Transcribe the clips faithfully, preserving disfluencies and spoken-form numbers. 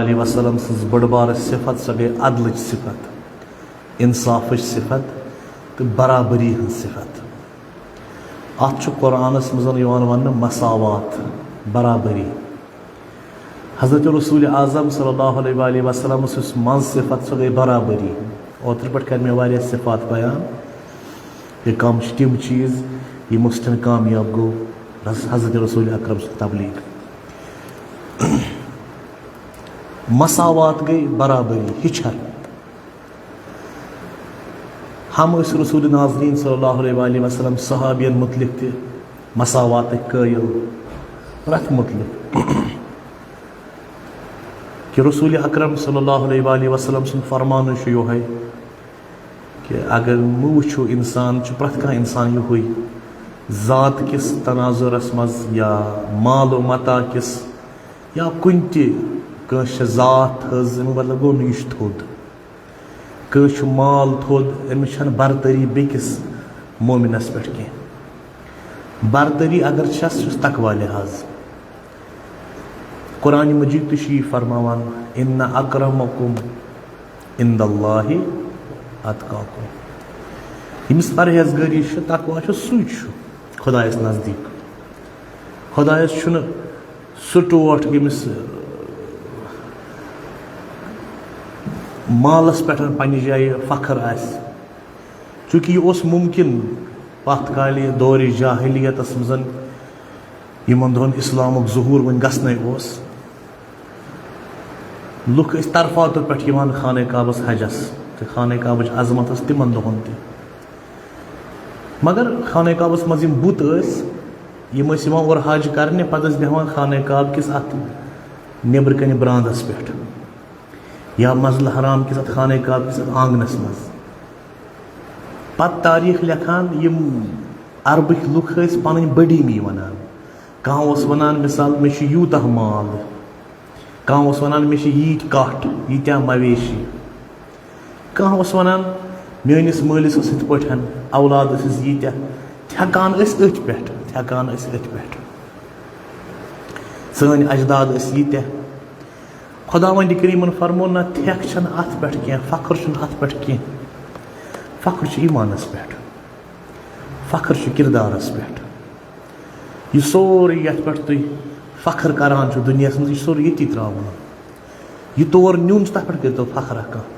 علیہ وسلم سٕنٛز بٔڑ بارٕ صفت، سۄ گٔے عدلٕچ صفت، انصافٕچ صفت تہٕ برابری ہٕنٛز صفت۔ اتھ چھُ قرآنس منٛز یِوان وننہٕ مساوات، برابری۔ حضرت رسول اعظم صلی اللہ علیہ وآلہ وسلم سٕنٛز منٛز صفت، سۄ گٔے برابری۔ اوترٕ پٮ۪ٹھ کَرِ مےٚ واریاہ صفات بیان، یہِ کم چھِ تِم چیٖز یِمو سۭتۍ کامیاب گوٚو رس-، حضرت رسول اکرم سٕنٛز تبلیغ۔ مساوات گٔے برابری، ہِچھر۔ ہم ٲسۍ رسول نازنین صلی اللہ علیہ وآلہ وسلم صحابین متعلق تہِ مساواتٕکۍ قٲیل، پرٛٮ۪تھ متعلق کہ رسول اکرم صلی اللہ علیہ وآلہ وسلم سُنٛد فرمانٕے چھُ یِہوٚے کہ اگر مہٕ وٕچھِو، انسان چھُ، پرٛٮ۪تھ کانٛہہ انسان یِہوٚے، ذات کِس تناظرس منٛز یا مال و متاع کِس یا کُنہِ تہِ کٲنٛسہِ چھِ ذات تھٔز، اَمیُک مطلب گوٚو نہٕ یہِ چھُ تھوٚد۔ کٲنٛسہِ چھُ مال تھوٚد، أمِس چھَنہٕ برتری بیٚکِس مومنس پٮ۪ٹھ کینٛہہ۔ برتری اگر چھَس، سُہ چھُس تقوی لحاظ۔ قرآن مجید تہِ چھُ یی فرماوان، "ان اکرمکم عند اللہ اتقاکم"۔ ییٚمِس پرہیزگٲری چھِ، تقوی چھُ، سُے چھُ خۄدایَس نزدیٖک۔ خۄدایَس چھُنہٕ سُہ ٹوٹھ ییٚمِس، مالَس پٮ۪ٹھ پنٛنہِ جایہِ فخر آسہِ۔ چونکہ یہِ اوس مُمکِن پَتھ کالہِ دورِ جاہلیتَس منٛز یِمَن دۄہَن اِسلامُک ظہوٗر وۄنۍ گژھنَے اوس۔ لُکھ ٲسۍ طرفاتو پٮ۪ٹھ یِوان خانہ کعبَس حجَس، تہٕ خانہ کعبٕچ عظمت ٲس تِمَن دۄہَن تہِ۔ مگر خانہ کعبَس منٛز یِم بُت ٲسۍ، یِم ٲسۍ یِوان اورٕ حج کَرنہِ، پَتہٕ ٲسۍ بیٚہوان خانہ کعبہٕ کِس اَتھ نیٚبرٕ کَنہِ برٛانٛدَس پٮ۪ٹھ یا مسجد الحرام کِس اَتھ خانہ کعبہٕ کِس اَتھ آنٛگنَس منٛز۔ پَتہٕ تاریٖخ لیکھان، یِم عربٕکۍ لُکھ ٲسۍ پَنٕنۍ بٔڈیٖمی وَنان۔ کانٛہہ اوس وَنان، مثال، "مےٚ چھُ یوٗتاہ مال"، کانٛہہ اوس وَنان، "مےٚ چھِ ییٖتۍ کَٹھ، ییٖتیٛاہ مویشی"، کانٛہہ اوس وَنان، "میٛٲنِس مٲلِس ٲس یِتھ پٲٹھۍ اولاد ٲسِس ییٖتیٛاہ"۔ تھٮ۪کان ٲسۍ أتھۍ پٮ۪ٹھ، تھٮ۪کان ٲسۍ أتھۍ پٮ۪ٹھ۔ سٲنۍ اجداد ٲسۍ ییٖتیٛاہ۔ خۄداوندِ کریٖمن فرموو، نہ، تھٮ۪کھ چھَنہٕ اَتھ پٮ۪ٹھ کینٛہہ، فخر چھُنہٕ اَتھ پٮ۪ٹھ کینٛہہ۔ فخر چھُ ایٖمانَس پٮ۪ٹھ، فخر چھُ کِردارَس پٮ۪ٹھ۔ یہِ سورُے یَتھ پٮ۪ٹھ تُہۍ فخر کران چھِو دُنیاہَس منٛز، یہِ چھُ سورُے ییٚتی ترٛاوُن۔ یہِ تور نیُن چھُ، تَتھ پٮ۪ٹھ کٔرۍتو فخرا کانٛہہ۔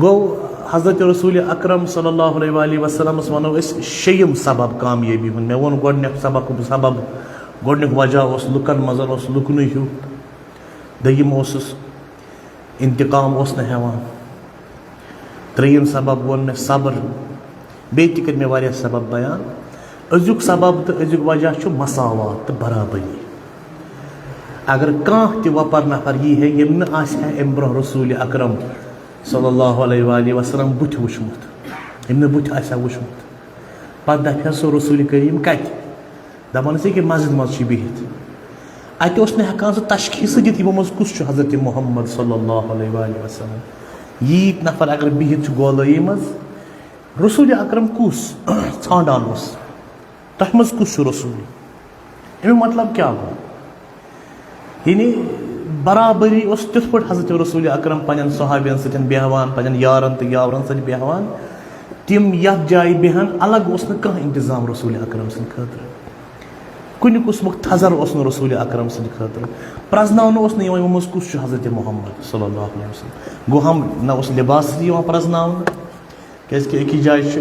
گوٚو، حضرت رسول اکرم صلی اللہ علیہ وآلہ وسلمس وَنو أسۍ شیٚیِم سبب کامیٲبی ہُنٛد۔ مےٚ ووٚن گۄڈٕنیُک سبق، سبب، گۄڈٕنیُک وجہ اوس لُکن منٛز اوس لُکنُے ہیوٗ۔ دوٚیِم اوسُس انتقام اوس نہٕ ہٮ۪وان۔ ترٛیٚیِم سبب ووٚن مےٚ صبر۔ بیٚیہِ تہِ کٔرۍ مےٚ واریاہ سبب بیان۔ أزیُک سبب تہٕ أزیُک وجہ چھُ مساوات تہٕ برابری۔ اگر کانٛہہ تہِ وۄپر نفر یی ہے، ییٚمۍ نہٕ آسہِ ہے اَمہِ برٛونٛہہ رسول اکرم صلی اللہ علیہ وآلہ وسلم بُتھِ وُچھمُت، ییٚمۍ نہٕ بُتھِ آسہِ ہا وُچھمُت، پتہٕ دپہِ ہا سُہ رسول کریم کتہِ؟ دپان ٲسۍ ییٚکیٛاہ مسجد منٛز چھُ بِہِتھ۔ اتہِ اوس نہٕ ہٮ۪کان سُہ تشخیٖص دِتھ، یِمو منٛز کُس چھُ حضرت محمد صلی اللہ علیہ وآلہ وسلم۔ ییٖتۍ نفر اگر بِہِتھ چھُ گولٲیی منٛز، رسول اکرم کُس ژھانڈان اوس؟ تۄہہِ منٛز کُس چھُ رسول؟ اَمیُک مطلب کیٛاہ گوٚو؟ یعنی برابری اوس تِتھ پٲٹھۍ حضرت رسول اکرم پننٮ۪ن صحابین سۭتۍ بیہوان، پننٮ۪ن یارن تہٕ یاورن سۭتۍ بیہوان۔ تِم یتھ جایہِ بیہن، الگ اوس نہٕ کانٛہہ انتظام رسول اکرم سٕنٛدِ خٲطرٕ۔ کُنہِ قٕسمُک تھزر اوس نہٕ رسول اکرم سٕنٛدِ خٲطرٕ۔ پرزناونہٕ اوس نہٕ یِوان، یِمو منٛز کُس چھُ حضرت محمد صلی اللہ علیہ وسلم۔ گوٚو ہم نہ اوس لباس تہِ یِوان پرزناونہٕ، کیازِ کہِ أکِس جایہِ چھُ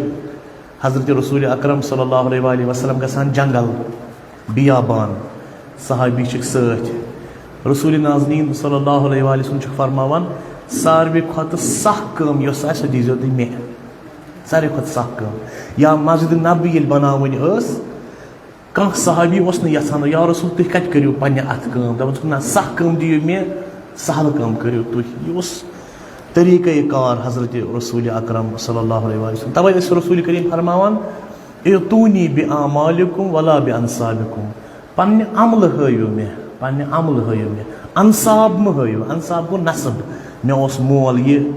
حضرت رسول اکرم صلی اللہ علیہ وآلہ وسلم گژھان جنگل، بیابان، صحابی چھِکھ سۭتۍ۔ رسول نازنین صلی اللہ علیہ وآلہ وسلم چھُکھ فرماوان، ساروی کھۄتہٕ سخ کٲم یۄس آسہِ، سۄ دیٖزیو تُہۍ مےٚ۔ ساروی کھۄتہٕ سخ کٲم۔ یا مسجد نبوی ییٚلہِ بناوٕنۍ ٲس، کانٛہہ صحابی اوس نہٕ یژھان، "یا رسول، تُہۍ کتہِ کٔرِو پننہِ اتھٕ کٲم؟" دپان چھُکھ، "نہ، سخ کٲم دِیِو مےٚ، سہل کٲم کٔرِو تُہۍ۔" یہِ اوس طریقہ کار حضرت رسول اکرم صلی اللہ علیہ وآلہ وسلم۔ توے ٲسۍ رسول کریم فرماوان، "ائتونی بِاعمالکم ولا بِانصابکم۔" پننہِ عملہٕ ہٲیِو مےٚ، پننہِ عملہٕ ہٲیِو مےٚ۔ انصاب مہٕ ہٲیِو، انصاب گوٚو نسب۔ مےٚ اوس مول یہِ،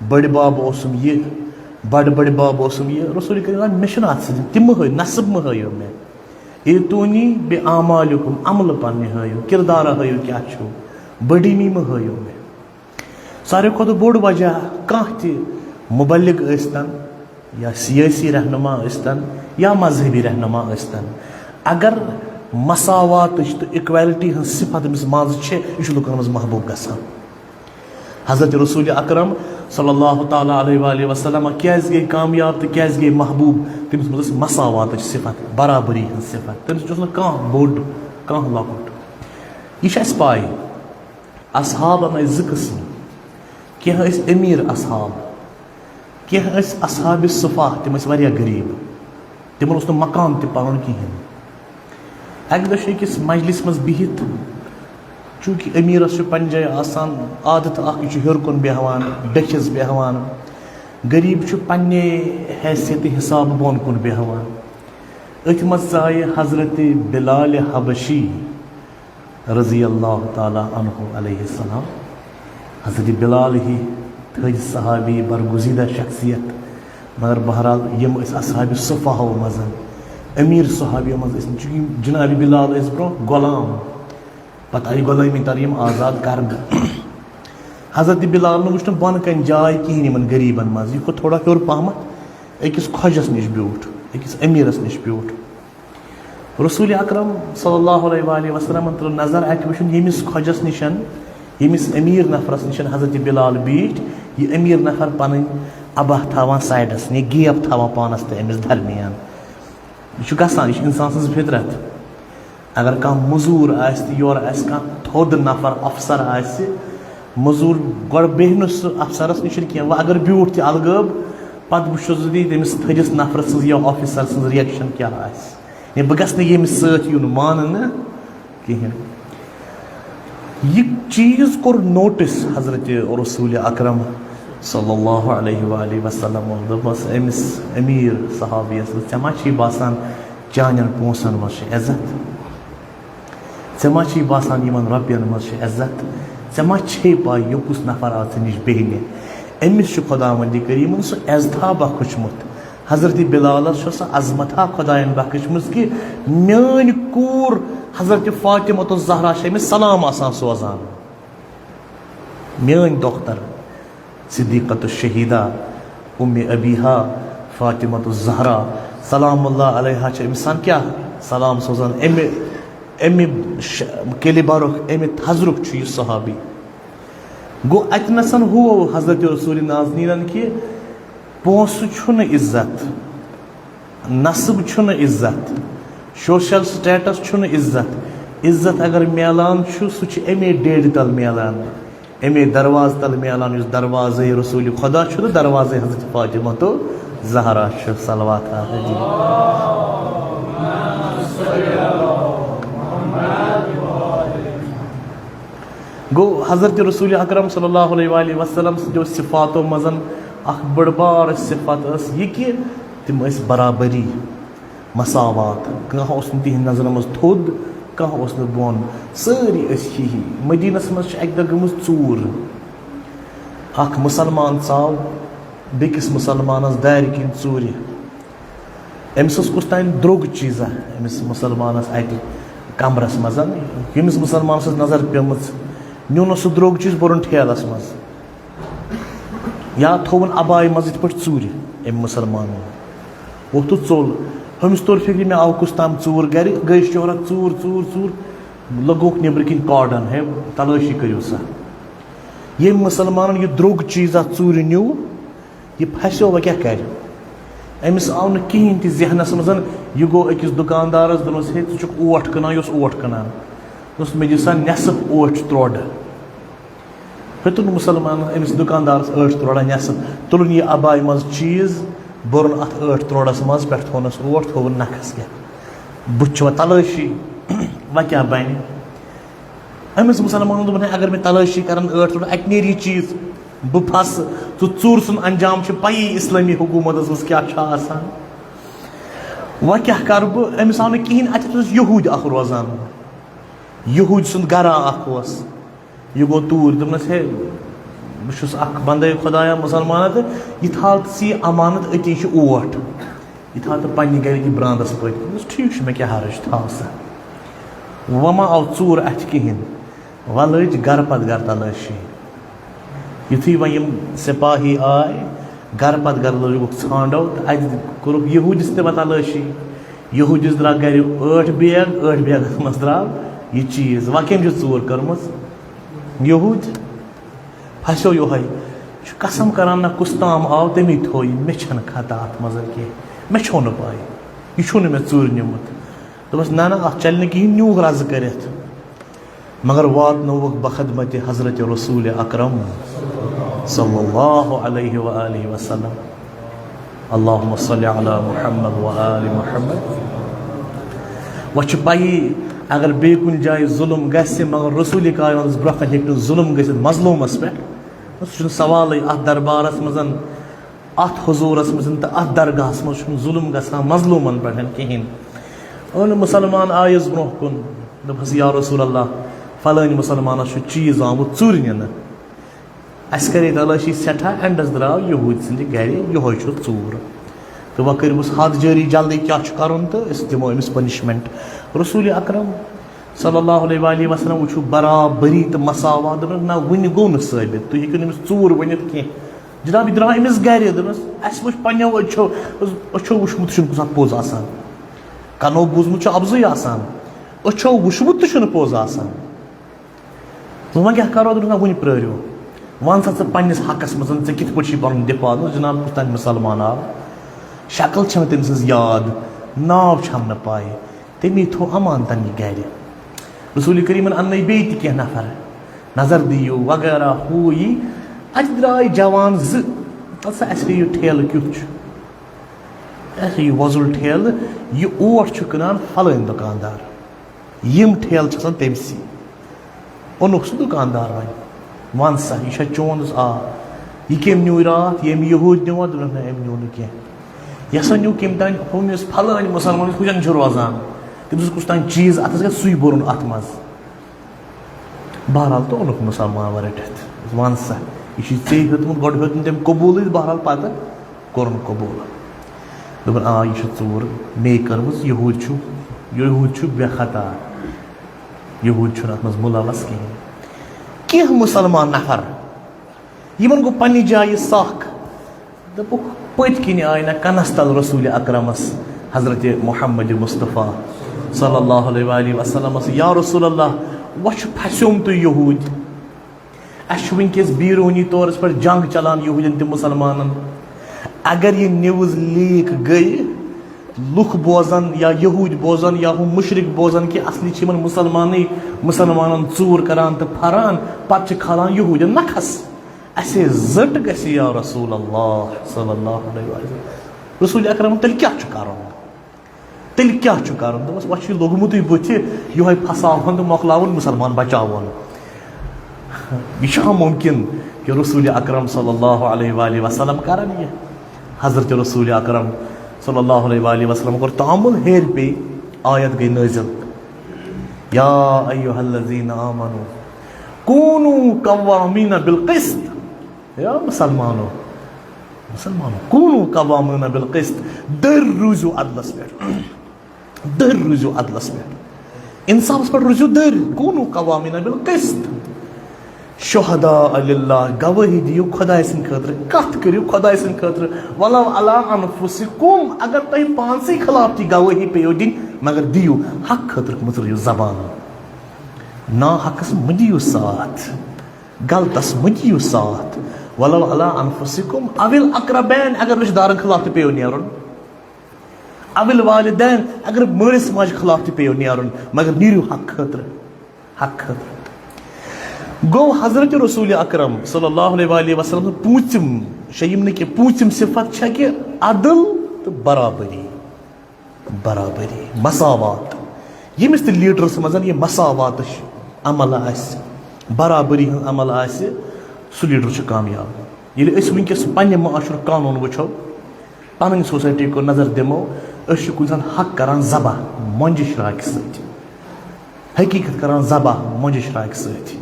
بٔڈِ بب اوسُم یہِ، بڑٕ بڑِ بب اوسُم یہِ۔ رسول کریم وَنان، مےٚ چھُنہٕ اتھ سۭتۍ، تہِ مہٕ ہٲیِو، نسب مہٕ ہٲیِو مےٚ۔ ائتونی بِاعمالکم، عملہٕ پننہِ ہٲیِو، کردارا ہٲیِو کیٛاہ چھُو۔ بٔڑی می مہٕ ہٲیِو مےٚ۔ ساروی کھۄتہٕ بوٚڑ وجہ، کانٛہہ تہِ مبلغ ٲسۍتن یا سیٲسی رہنما ٲسۍتن یا مذہبی رہنما ٲسۍتن، اگر مساواتٕچ تہٕ equality ہٕنٛز صفت أمِس منٛز چھِ، یہِ چھُ لُکن منٛز محبوب گژھان۔ حضرت رسول اکرم صلی اللہ تعالیٰ علیہ وآلہ وسلم کیازِ گٔے کامیاب تہٕ کیازِ گٔے محبوب؟ تٔمِس منٛز ٲس مساواتٕچ صفت، برابری ہٕنٛز صفت۔ تٔمِس منٛز اوس نہٕ کانٛہہ بوٚڑ، کانٛہہ لۄکُٹ۔ یہِ چھِ اَسہِ پَے۔ اصحابن ٲسۍ زٕ قٕسم۔ کینٛہہ ٲسۍ أمیٖر اصحاب، کینٛہہ ٲسۍ اصحاب صفا، تِم ٲسۍ واریاہ غریٖب، تِمن اوس نہٕ مکان تہِ پنُن کِہیٖنۍ۔ اَکہِ دۄہ چھُ أکِس مجلس منٛز بِہِتھ، چوٗنٛکہِ أمیٖرس چھُ پننہِ جایہِ آسان عادت اکھ، یہِ چھُ ہیوٚر کُن بیٚہوان، ڈٔکھِس بیٚہوان، غریٖب چھُ پننہِ حیثیت حسابہٕ بۄن کُن بیٚہوان۔ أتھۍ منٛز ژایہِ حضرت بلال حبشی رضی اللہ تعالیٰ عنہ علیہ السلام۔ حضرت بلال ہی تھٔج صحابی برگزیدہ شخصیت، مگر بہرحال یِم ٲسۍ اصحاب صفاہو منٛز، امیر صحابیو منٛز ٲسۍ نہٕ، چونکہ یِم جناب بلال ٲسۍ برونٛہہ غلام، پتہٕ آیہِ غلٲمی تر یِم آزاد کرنہٕ۔ حضرت بلال نہٕ وٕچھ نہٕ بۄنہٕ کنہِ جاے کِہینۍ یِمن غریبن منٛز، یہِ کھوٚت تھوڑا ہیوٚر پہمتھ، أکِس خۄجس نِش بیوٗٹھ، أکِس امیرس نِش بیوٗٹھ۔ رسول اکرم صلی اللہ علیہ وآلہ وسلمن ترٲو نظر، اتہِ وٕچھُن ییٚمِس خۄجس نِشن، ییٚمِس امیر نفرس نِشن حضرت بلال بیٖٹھۍ، یہِ امیر نفر پنٕنۍ اباہ تھاوان سایڈس، یہِ گیپ تھاوان پانس تہٕ أمِس درمیان۔ یہِ چھُ گژھان، یہِ چھُ انسان سٕنٛز فطرت۔ اگر کانٛہہ مٔزوٗر آسہِ تہٕ یورٕ آسہِ کانٛہہ تھوٚد نفر افسر آسہِ، مٔزوٗر گۄڈٕ بیٚہہِ نہٕ سُہ افسرس نِش کینٛہہ، وۄنۍ اگر بیوٗٹھ تہِ الگٲب، پتہٕ وٕچھو زِ تٔمِس تھٔدِس نفرٕ سٕنٛز یا آفیسر سٕنٛز reaction کیٛاہ آسہِ۔ یا بہٕ گژھٕ نہٕ ییٚمِس سۭتۍ یُن ماننہٕ کِہیٖنۍ۔ یہِ چیٖز کوٚر notice حضرت رسول اکرم صلی اللہ علیہ وآلہ وسلم، دوٚپمَس أمِس امیر صحابیَس، "ژےٚ ما چھے باسان چانٮ۪ن پونٛسن منٛز چھِ عزت؟ ژےٚ ما چھے باسان یِمن رۄپین منٛز چھِ عزت؟ ژےٚ ما چھے پَے یہِ کُس نفر آو ژےٚ نِش بیٚہنہِ؟ أمِس چھُ خۄداوندِ کریٖمن سُہ عزتھا بخشمُت، حضرت بلالس چھُ سۄ عظمتھا خۄداین بخشمٕژ کہِ میٲنۍ کوٗر حضرت فاطمہ الزہرا چھِ أمِس سلام آسان سوزان۔ میٲنۍ دۄختر صدیقۃ الشہیدہ ام ابیہا فاطمہ الزہرا سلام اللہ علیہا چھِ أمِس سان کیٛاہ سلام سوزان؟ امہِ، امہِ ش-، caliber-ُک، امہِ تھزرُک چھُ یہِ صحابی۔" گوٚو، اتہِ نسن ہوو حضرت رسول نازنینن کہِ پونٛسہٕ چھُنہٕ عزت، نسب چھُنہٕ عزت، social status چھُنہٕ عزت۔ عزت اگر میلان چھُ، سُہ چھُ امے ڈیڈِ تل میلان، امے دروازٕ تل میلان، یُس دروازے رسول خدا چھُ تہٕ دروازے حضرت فاطمہ تو زہرا چھُ۔ صلوات علیہ۔ گوٚو، حضرت رسول اکرم صلی اللہ علیہ وآلہ وسلم سٕنٛدیو صفاتو منٛز اکھ بٔڑ بار صفت ٲس یہِ کہِ تِم ٲسۍ برابری، مساوات۔ کانٛہہ اوس نہٕ تِہنٛدِ نظرن منٛز تھوٚد، کانٛہہ اوس نہٕ بۄن، سٲری ٲسۍ ہی ہی۔ مدیٖنس منٛز چھِ اکہِ دۄہ گٔمٕژ ژوٗر۔ اکھ مُسلمان ژاو بیٚکِس مُسلمانس دارِ کِنۍ ژوٗرِ۔ أمِس اوس کُس تام درٛوگ چیٖزا أمِس مُسلمانَس اَتہِ کَمرَس منٛز، ییٚمِس مُسلمانَس ٲس نظر پیٚمٕژ، نیوٗنَس سُہ درٛوگ چیٖز، بوٚرُن ٹھیلَس منٛز یا تھوٚوُن عبایہِ منٛز یِتھ پٲٹھۍ ژوٗرِ أمۍ مُسلمانَن۔ ووٚتھ تہٕ ژوٚل۔ ہُمِس توٚر فِکرِ، مےٚ آو کُس تام ژوٗر گَرِ، گٔے شہرت، ژوٗر، ژوٗر، ژوٗر۔ لوٚگُکھ نیٚبرٕ کِنۍ کارڈَن، ہے، تلٲشی کٔرِو سا۔ ییٚمۍ مُسلمانَن یہِ درٛوگ چیٖزا ژوٗرِ نیوٗ، یہِ پھسیو، وۄنۍ کیٛاہ کرِ؟ أمِس آو نہٕ کِہیٖنۍ تہِ ذہنس منٛز۔ یہِ گوٚو أکِس دُکاندارس، دوٚپنس، "ہے، ژٕ چھُکھ اوٹ کٕنان؟" یہِ اوس اوٹ کٕنان۔ دوٚپنس، "مےٚ دِ سا نٮ۪صٕف اوٹ ترٛوڈٕ۔" ہیوٚتُن مُسلمانن أمِس دُکاندارس ٲٹھ ترٛوڈا نٮ۪صٕف، تُلُن یہِ عبایہِ منٛز چیٖز، بوٚرُن اتھ ٲٹھ ترٛوڈس منٛز، پٮ۪ٹھ تھوونس اوٹ، تھووُن نکھس کٮ۪تھ۔ بُتھِ چھِ وۄنۍ تلٲشی، وۄنۍ کیٛاہ بنہِ؟ أمِس مُسلمانن دوٚپُن، "ہے، اگر مےٚ تلٲشی کرن ٲٹھ روٚٹ، اَتہِ نیرِ یہِ چیٖز، بہٕ پھسہٕ، ژٕ ژوٗر سُنٛد انجام چھُ پَیی اِسلٲمی حکوٗمتس منٛز کیٛاہ چھُ آسان۔ وۄنۍ کیٛاہ کرٕ بہٕ؟" أمِس آو نہٕ کِہیٖنۍ، اَتٮ۪تھ اوس یہوٗدۍ اکھ روزان، یہوٗدۍ سُنٛد گرا اکھ اوس۔ یہِ گوٚو توٗرۍ، دوٚپنس، "ہے، بہٕ چھُس اکھ بندے خۄدایا مُسلمانا تہٕ یہِ تھاو تہٕ ژٕ یہِ امانت أتی، چھُ اوٹ۔" یہِ تھاو تہٕ پننہِ گرِ تہِ برانٛدس پٔتۍ کِنۍ۔ دوٚپُس، "ٹھیٖک چھُ، مےٚ کیٛاہ حرج چھُ، تھاو سا۔" وۄنۍ ما آو ژوٗر اَتھِ کِہیٖنۍ۔ وۄنۍ لٔج گرٕ پتہٕ گرٕ تلٲشی۔ یُتھُے وۄنۍ یِم سپاہی آے، گرٕ پتہٕ گرٕ لوٚگُکھ ژھانٛڈو تہٕ اَتہِ کوٚرُکھ یہوٗدِس تہِ وۄنۍ تلٲشی۔ یہوٗدِس درٛاو گرِ ٲٹھ بیگ، ٲٹھ بیگس منٛز درٛاو یہِ چیٖز۔ وۄنۍ کٔمۍ چھُ ژوٗر کٔرمٕژ؟ یہوٗدۍ۔ پھسیو یِہوٚے۔ یہِ چھُ قسم کران، نہ کُس تام آو، تٔمی تھوو یہِ۔ مےٚ چھَنہٕ خطا اَتھ منٛز کینٛہہ۔ مےٚ چھو نہٕ پَے۔ یہِ چھُو نہٕ مےٚ ژوٗرِ نیوٗمُت۔ دوٚپمَس، نہ، نہ، اَتھ چلہِ نہٕ کِہیٖنۍ، نیوٗکھ رَزٕ کٔرِتھ۔ مگر واتنووُکھ بخدمتِ حضرت رسول اکرم صلی اللہ علیہ و آلہ وسلم۔ اللہم صلی علی محمد و آل محمد۔ وۄنۍ چھِ پَیی، اگر بیٚیہِ کُنہِ جایہِ ظُلم گژھِ، مگر رسول کائناتس برونٛہہ کنہِ ہیٚکہِ نہٕ ظُلم گٔژھِتھ مظلوٗمس پٮ۪ٹھ۔ سُہ چھُنہٕ سوالٕے۔ اَتھ دربارس منٛز، اَتھ حضوٗرس منٛز تہٕ اَتھ درگاہس منٛز چھُنہٕ ظُلم گژھان مظلوٗمن پٮ۪ٹھ کِہیٖنۍ۔ اوٚن مُسلمان، آیس برونٛہہ کُن، دوٚپہس، یا رسول اللہ، فلٲنۍ مُسلمانس چھُ چیٖز آمُت ژوٗرِ نِنہٕ۔ اَسہِ کَرے تلٲشی سٮ۪ٹھاہ، اینڈس درٛاو یہوٗدۍ سٕنٛدِ گرِ یِہوٚے چھُ ژوٗر۔ تہٕ وۄنۍ کٔرِوُس حد جٲری، جلدی کیٛاہ چھُ کَرُن تہٕ أسۍ دِمو أمِس پنشمنٹ۔ رسول اکرم صلی اللہ علیہ وآلہ وسلم وٕچھِو برابری تہٕ مساوات، دوٚپنَس، نہ، وٕنہِ گوٚو نہٕ ثٲبت، تُہۍ ہیٚکِو نہٕ أمِس ژوٗر ؤنِتھ کینٛہہ۔ جناب، یہِ درٛاو أمِس گرِ، دوٚپنَس، اَسہِ وٕچھ پنٛنیو أچھو، أچھو وٕچھمُت تہِ چھُنہٕ کُنہِ ساتہٕ پوٚز آسان، کَنو بوٗزمُت چھُ اَپزُے آسان، أچھو وٕچھمُت تہِ چھُنہٕ پوٚز آسان۔ وۄنۍ کیٛاہ کَرو؟ دوٚپُس، نہ، وٕنہِ پرٛٲرِو۔ وَن سا ژٕ پنٛنِس حقَس منٛز، ژےٚ کِتھ پٲٹھۍ چھُے پَنُن دِفاع؟ دوٚپُس، جِناب، کُس تام مُسلمان آو، شکل چھَنہٕ تٔمۍ سٕنٛز یاد، ناو چھَم نہٕ پَے، تٔمی تھوٚو اَمانتَن یہِ گَرِ۔ رسول کریٖمَن اَننٲے بیٚیہِ تہِ کینٛہہ نفر، نظر دِیِو وغیرہ، ہُہ یہِ۔ اَتہِ درٛاے جوان زٕ، تَتھ سا اَسہِ یہِ ٹھیلہٕ کیُتھ چھُ، اَسہِ یہِ وۄزُل ٹھیلہٕ، یہِ اوٹ چھُ کٕنان فلٲنۍ دُکاندار۔ یِم ٹھیلہٕ چھِ آسان تٔمۍ سٕے۔ اوٚنُکھ سُہ دُکاندار وۄنۍ۔ وَن سا، یہِ چھا چون؟ دوٚپُس، آ۔ یہِ کٔمۍ نیوٗ راتھ؟ ییٚمۍ یہوٗدۍ نیوٗ؟ دوٚپُن، نہ، أمۍ نیوٗ نہٕ کینٛہہ۔ یہِ ہسا نیوٗ کٔمۍ تانۍ ہُمِس فلٲنۍ مُسلمانَس، ہُجن چھُ روزان۔ تٔمِس اوس کُس تانۍ چیٖز اَتھَس کٮ۪تھ، سُے بوٚرُن اَتھ منٛز۔ بہرحال، تہٕ اوٚنُکھ مُسلمان واریاہ ٹھٮ۪تھ۔ وَن سا، یہِ چھُے ژےٚ ہیوٚتمُت، گۄڈٕ ہیوٚت نہٕ تٔمۍ قبوٗلٕے، بہرحال، پَتہٕ کوٚرُن قبوٗل۔ دوٚپُن، آ، یہِ چھُ ژوٗر مے کٔرمٕژ، یہوٗدۍ چھُ، یہوٗدۍ چھُ بے خطا، یہوٗدۍ چھُنہٕ اَتھ منٛز مُلوث کِہیٖنۍ۔ کینٛہہ مُسلمان نفر، یِمَن گوٚو پنٛنہِ جایہِ سَکھ، دوٚپُکھ، پٔتۍ کِنۍ آے نہ کَنَس تَل رسول اکرمَس، حضرت محمد مصطفیٰ صلی اللہ علیہ وآلہ وسلمَس، یا رسول اللہ، وۄنۍ چھُ پھسیومتُے یہوٗدۍ۔ اَسہِ چھُ وٕنکیٚس بیرونی طورس پٮ۪ٹھ جنگ چلان یہوٗدٮ۪ن تہٕ مُسلمانن۔ اگر یہِ نیوز لیک گٔے، لُکھ بوزن یا یہوٗدۍ بوزن یا ہُم مُشرِک بوزن کہِ اصلی چھِ یِمن مُسلمانٕے مُسلمانن ژوٗر کران تہٕ پھران، پتہٕ چھِ کھالان یہوٗدٮ۪ن نکھس۔ اَسے زٔٹ گژھِ یا رسول اللہ صلی اللہ علیہ وسلم۔ رسول اکرم، تیٚلہِ کیٛاہ چھُ کرُن؟ تیٚلہِ کیٛاہ چھُ کَرُن؟ دوٚپمَس، وۄنۍ چھُے لوٚگمُتُے بُتھِ، یِہوٚے پھساوہون تہٕ مۄکلاوُن، مُسلمان بچاوون۔ یہِ چھا مُمکِن کہِ رسول اکرم صلی اللہ علیہ وآلہ وسلم کرن یہِ؟ حضرت رسول اکرم صلی اللہ علیہ وآلہ وسلم کوٚر تعامل، ہیٚرِ پیٚیہِ آیت گٔے نٲزِل، یا ایھا الذین آمنو کونوا قوامین بالقسط۔ یا مسلمانو، مسلمانو، کونوا قوامین بالقسط، دٔرۍ روٗزِو عدلس پٮ۪ٹھ۔ دٔرۍ روٗزِو عدلس پٮ۪ٹھ، انصافس پٮ۪ٹھ روٗزِو دٔرۍ۔ کونوا قوامین بالقسط، شہداء للہ، گوٲہی دِیِو خۄداے سٕنٛدِ خٲطرٕ، کتھ کٔرِو خۄداے سٕنٛدِ خٲطرٕ، ولو علی انفسکم، اگر تۄہہِ پانسٕے خلاف تہِ گوٲہی پیٚیو دِنۍ، مگر دِیِو، حق خٲطرٕ مٔژرٲیِو زبان، ناحقس مہٕ دِیِو ساتھ، غلطس مہٕ دِیِو ساتھ، ولو علی انفسکم او الاقربین، اگر رشتہٕ دارن خلاف تہِ پیٚیو نیرُن، او الوالدین، اگر مٲلِس ماجہِ خلاف تہِ پیٚیو نیرُن، مگر نیٖرِو حق خٲطرٕ، حق خٲطرٕ۔ گوٚو حضرت رسول اکرم صلی اللہ علیہ وآلہ وسلم پوٗنٛژِم، شیٚیِم نہٕ کینٛہہ، پوٗنٛژِم صفت چھےٚ کہِ عدل تہٕ برابری، برابری، مساوات۔ ییٚمِس تہِ لیٖڈرس منٛز یہِ مساواتٕچ عمل آسہِ، برابری ہٕنٛز عمل آسہِ، سُہ لیٖڈر چھُ کامیاب۔ ییٚلہِ أسۍ وٕنکیٚس پننہِ معاشرُک قانوٗن وٕچھو، پنٕنۍ سوسایٹی کُن نظر دِمو، أسۍ چھِ کُنہِ ساتہٕ حق کران ذبح مۄنجہِ شراکہِ سۭتۍ، حقیٖقت کران ذبح مۄنجہِ شراکہِ سۭتۍ۔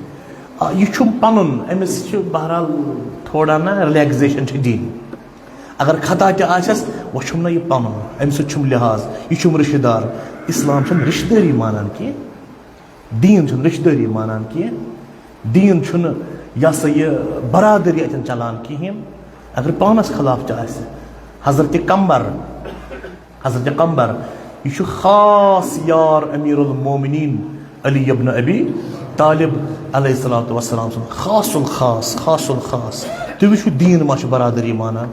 آ، یہِ چھُم پنُن، أمِس چھِ بہرحال تھوڑا نہ ریلیکزیشن چھِ دِنۍ۔ اگر خطا تہِ آسٮ۪س، وۄنۍ چھُم نہ یہِ پنُن، أمِس سۭتۍ چھُم لحاظ، یہِ چھُم رشتہٕ دار۔ اسلام چھُنہٕ رشتہٕ دٲری مانان کینٛہہ۔ دیٖن چھُنہٕ رِشتہٕ دٲری مانان کینٛہہ، دیٖن چھُنہٕ، یہِ ہسا یہِ، برادٔری اَتٮ۪ن چلان کِہیٖنۍ۔ اگر پانَس خلاف تہِ آسہِ، حضرت قمبر، حضرت قمبر، یہِ چھُ خاص یار امیر المومنین علی ابن ابی طالب علیہ الصلوۃ والسلام سُنٛد، خاص الخاص، خاص الخاص۔ تُہۍ وٕچھِو، دیٖن ما چھُ برادٔری مانان؟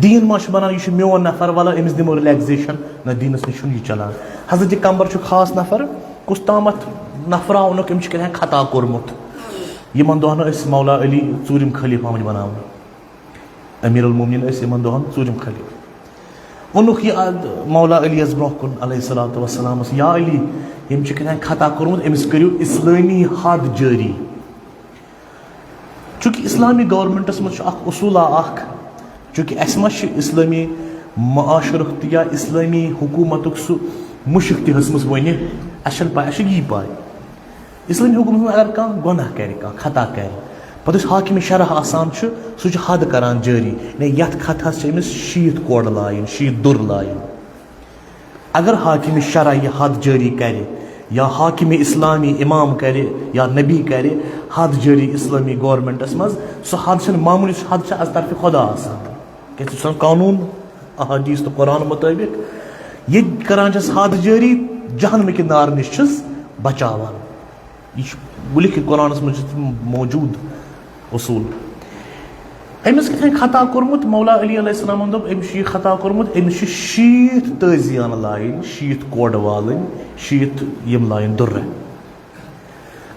دیٖن ما چھُ بنان، یہِ چھُ میون نفر، وَلہٕ أمِس دِمو relaxation؟ نہ، دیٖنَس نِش چھُنہٕ یہِ چلان۔ حضرت قمبر چھُ خاص نفر، کُس تامَتھ نفرا اوٚنُکھ، أمۍ چھُ کیٛاہ تام خطا کوٚرمُت۔ یِمن دۄہن ٲسۍ مولا علی ژوٗرِم خلیفہٕ آمٕتۍ بناونہٕ، امیر المومنین ٲسۍ یِمن دۄہن ژوٗرِم خلیفہٕ۔ اوٚنُکھ یہِ اَتھ مولا علی یَس برونٛہہ کُن علیہ الصلوۃ والسلامس، یا علی، ییٚمۍ چھُ کیٛاہ تام خطا کوٚرمُت، أمِس کٔرِو اسلٲمی حد جٲری۔ چونکہ اسلامی گورنمنٹس منٛز چھُ اکھ اصوٗلہ اکھ، چونکہ اَسہِ ما چھُ اسلٲمی معاشرُک تہِ یا اسلٲمی حکوٗمتُک سُہ مُشُک تہِ ہیٚژمٕژ وۄنہِ، اَسہِ چھَنہٕ پَے، اَسہِ چھِ یی پَے۔ اسلٲمی حکوٗمتس منٛز اگر کانٛہہ گۄناہ کرِ، کانٛہہ خطا کرِ، پتہٕ یُس حاکم شرع آسان چھُ، سُہ چھُ حد کران جٲری، یعنی یَتھ خطاہَس چھِ أمِس شیٖتھ کوڑٕ لایِنۍ، شیٖتھ دُر لایِنۍ۔ اگر حاکم شرع یہِ حد جٲری کرِ، یا حاکم اسلامی امام کرِ، یا نبی کرِ حد جٲری اسلامی گورنمنٹس منٛز، سُہ حد چھنہٕ معموٗلی، سُہ حد چھِ از طرفِ خدا آسان۔ کیازِ سُہ چھُ آسان قانوٗن، احادیث تہٕ قرآن مطٲبق۔ یہِ کران چھس حد جٲری، جہنمہٕ کہِ نار نِش چھِس بچاوان۔ یہِ چھُ لیکھِتھ قرآنس منٛز چھُ موجود اصوٗل۔ أمِس کِتھ کٔنۍ خطا کوٚرمُت؟ مولا علی علیہ السلامن دوٚپ، أمِس چھُ یہِ خطا کوٚرمُت، أمِس چھِ شیٖتھ تٲزیانہٕ لایِنۍ، شیٖتھ کوڈٕ والٕنۍ، شیٖتھ یِم لایِنۍ دُرٕ۔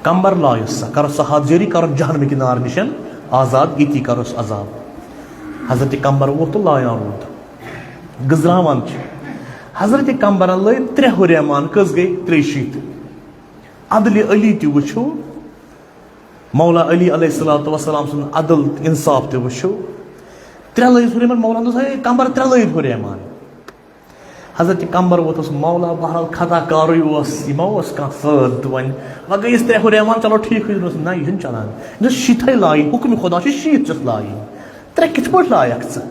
کمبر لایُس سا، کرُس سا حد جٲری، کرُن جہنمہٕ کہِ نار نِشن آزاد، ییٚتی کرُس عذاب۔ حضرت کمبر ووت تہٕ لایان روٗد، گٔنزراوان چھِ۔ حضرت کمبرن لٲگۍ ترٛےٚ ہُریمان، کٔژ گٔے؟ ترٛیٚیہِ شیٖتھ۔ عدلِ علی تہِ وٕچھِو، مولا علی علیہ الصلوۃ والسلام سُنٛد عدل تہٕ انصاف تہِ وٕچھِو۔ ترٛےٚ لٲگِتھ ہُریمان، مولاہن دوٚپُس، ہے کمبر، ترٛےٚ لٲگِتھ ہُریمان۔ حضرت کمبر ووتُس، مولا، بہرحال خطا کارٕے اوس، یہِ ما اوس کانٛہہ سٲد تہٕ وۄنۍ، وۄنۍ گٔیَس ترٛےٚ ہُریمان، چلو ٹھیٖک، یہِ دوٚپُس، نہ، یہِ چھُنہٕ چلان۔ یہِ چھِ شیٖتھَے لایِنۍ، حُکمِ خدا چھِ شیٖتھ چھَس لایِنۍ، ترٛےٚ کِتھ پٲٹھۍ لایَکھ ژٕ؟